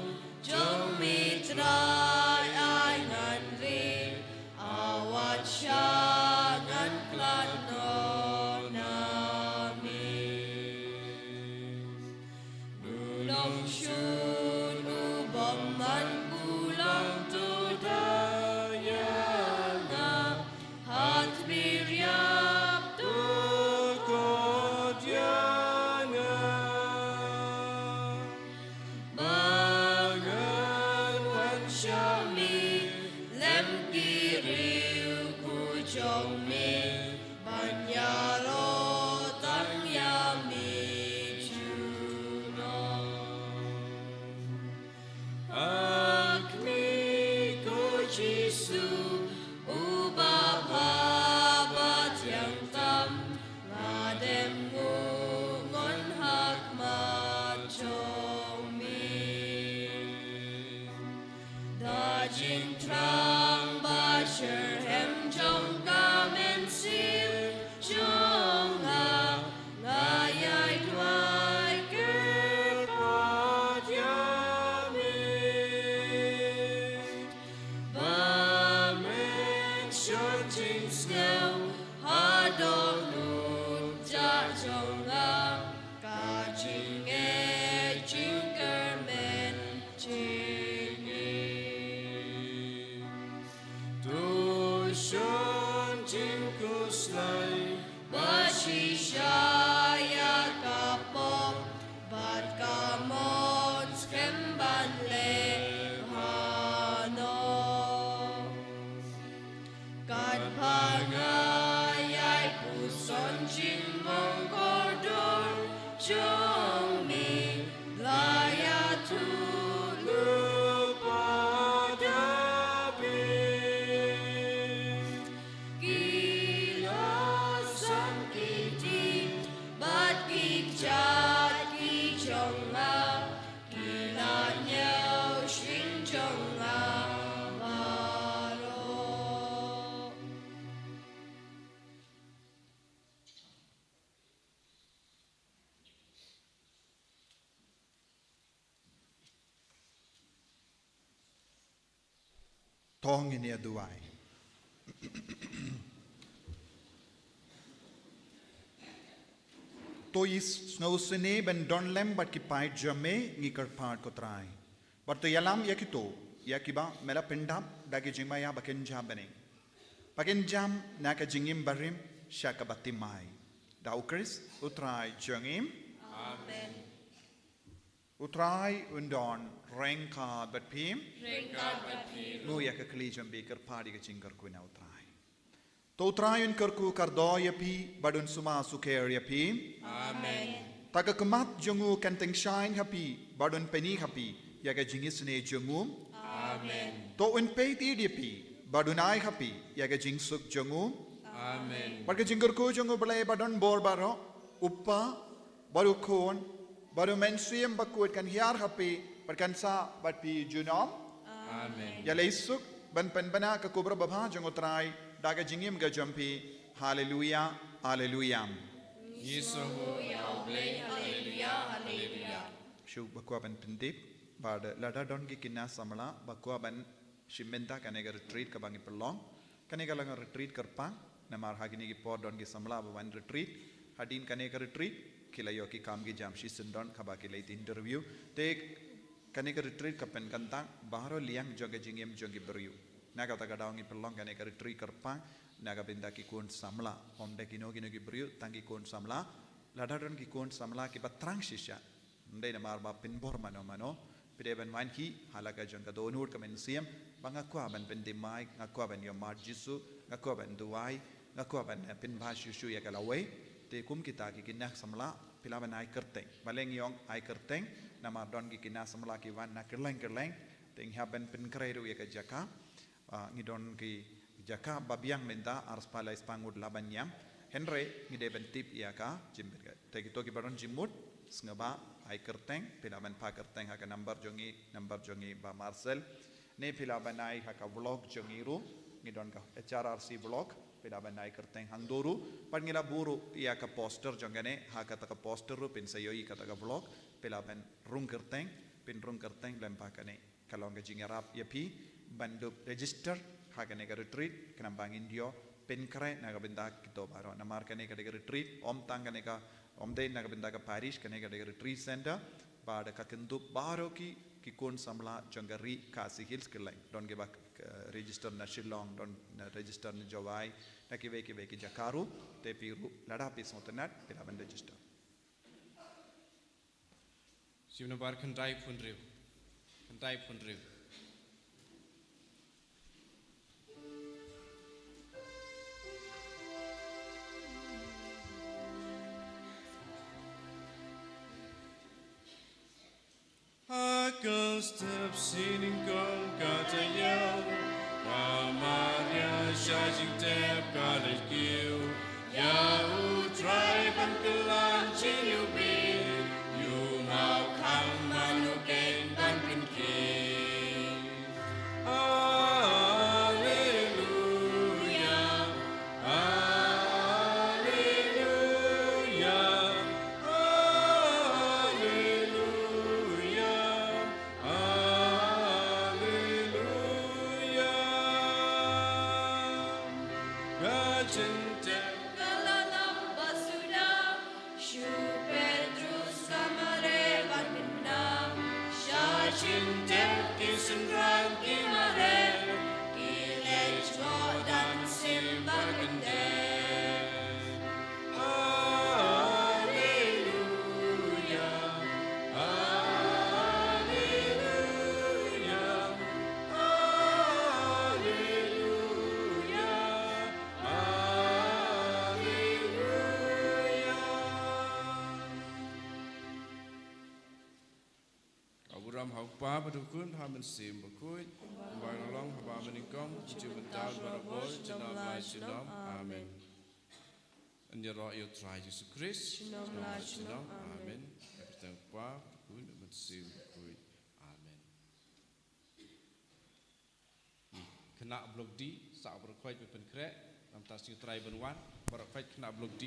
jong me Trai, ai ngan ri, awat shah ngan khlad noh na me. Nongshun u bymman bulang to da ïa nga, ha tbit riap to khot ïa nga. Ba ngan wan sha me lem ki riewkhuid jong me, ban ïaroh tang ïa me junom. Ak me ko Jisu, u babha ba thiang tam, nga dem nguh ngon ha khmat jong me. Da jingthrang ba syrhem jong ka mynsiem jong nga, nga ïai duwai kyrpad ïa me. Ba men shon jingsngew ha dohnud jong nga, ka jingngeit jingkyrmen jingim. To shon jingkhuslai ba shisha ïa ka pop bad ka mon skhem ban leh hano. Katba nga ïai puson jingmong kordor jong me, la ïathuh lypa da bit. Ki la san ki dieng bad ki kjat ki jong nga, ki la ñiew shynrang jong nga baroh. To ngin ïa duwai. To ïa sngewsynei ban don lem bad ki paid jong me, ngi kyrpad ko Trai. Bad to ïalam ïa kito, ïa kiba me la pyndap da ki jingmaïa ba kynja bneng, ba kynjam na ka jingim barim sha kaba thymmai. Da u Khrist u Trai jong ngi. Amen. U Trai un don ryngkat bad phi. Ryngkat bad phi. Ngooh ïa ka kli jong phi, kyrpad ïa ka jingkyrkhu na u Trai. To u Trai un kyrkhu kyrdoh ïa phi bad un sumar sukher ïa phi. Amen. Ta ka khmat jong u kan tyngshaiñ ha phi bad un pyni ha phi ïa ka jingisynei jong u. Amen. To un peit ïa phi bad un ai ha phi ïa ka jingsuk jong u. Amen. Bad ka jingkyrkhu jong u Blei ba don bor baroh, u Kpa, bad u Khun, bad u Mynsiem Bakhuid kan hiar ha phi bad kan sah bad phi junom. Amen. Ïaleh suk ban pynbna ka khubor babha jong u Trai da ka jingim ka jong phi. Haleluia, haleluia. Ngi sngewnguh ïa u Blei, haleluia, haleluia. Shu ba kwah ban pyntip, bad lada don ki khynnah samla ba kwah ban shim bynta kane ka retreat kaba ngi pynlong. Kane ka long ka retreat kyrpang, namar ha kine ki por don ki samla ba wan retreat. Hadien kane ka retreat, ki la ïoh ki kam ki jam shisyndon kaba ki la interview. Te kane ka retreat ka pynkyntang baroh liang jong ka jingim jong ki briew. Na kata ka daw ngi pynlong kane ka retreat kyrpang na ka bynta ki khun samla. Ym dei kino kino ki briew, tang ki khun samla. Lada don ki khun samla kiba trang shisha, ym dei namar ba pynbor mano mano. Phi dei ban wan hi ha la ka jong ka dohnud ka mynsiem ba nga kwah ban pynthymmai, nga kwah ban ïohmad Jisu, nga kwah ban duwai, nga kwah ban, eh, pynbha shuh shuh ïa ka lawei. Te kum kita ki khynnah samla phi lah ban ai kyrteng. Balei ngi ong ai kyrteng? Namar don ki khynnah samla ki wan na kylleng kylleng. Te ngi hap ban pynkhreh ruh ïa ka jaka. Ah, ngi don ki jaka babiang mynta, arspah laispah ngut lah ban ïam. Hynrei ngi dei ban tip ïa ka jingmut. Te kito kiba don jingmut, sngewbha ai kyrteng, phi lah ban phah kyrteng ha ka number jong ngi, number jong ngi Bah Marcel. Ne phi lah ban ai ha ka block jong ngi ruh, ngi don ka H R R C block, phi lah ban ai kyrteng hangto ruh. Pat ngi la buh ruh ïa ka poster jong kane, ha kata ka poster ruh phin sa ïohi kata ka block, phi lah ban rung kyrteng, phin rung kyrteng lem bad kane. Ka long ka jingïarap ïa phi ban dup register ha kane ka retreat, khnang ba ngin ïoh pynkhreh na ka bynta kito baroh. Namar kane ka dei ka retreat, ym tang kane ka, ym dei na ka bynta ka parish, kane ka dei ka retreat center, ba da ka kyndup baroh ki, ki khun samla jong ka ri Khasi Hills kylleng. Don kiba, eh, register na Shillong, don na register na Jowai, na kiwei kiwei ki jaka ruh, te phi ruh lada phi sngewtynnat, phi lah ban register. Shim nambar khyndai phew hynriew. Khyndai phew hynriew. Ha ka step sien nyngkong ka taïew, ka Maria sha jingtep ka leit kiew. Ïa U Trai ban kyllon jingïewbih, ïoh mawkhang man u keiñ ban pynkhih. Alleluia, alleluia, alleluia. Alleluia. Ka jingtep ka la lam ba suda, shu Petrus ka mareh ban pyndam. Sha jingtep ki synran ki mareh, ki leit thoh da mynsiem ba kyndit. Alleluia, alleluia, alleluia, alleluia. Ka burom ha U Kpa bad U Khun bad ha U Mynsiem Bakhuid. Kumba la long haba mynnyngkong, mynta bad baroh, junom la junom. Amen. Ngi ïaroh ïa U Trai Jisu Khrist. Junom la junom. Amen. Ha ka kyrteng U Kpa, U Khun, U Mynsiem Bakhuid. Amen. Khynnah block D, sa baroh khoit ba pynkhreh, nangta shu trai ban wan, baroh khoit khynnah block D.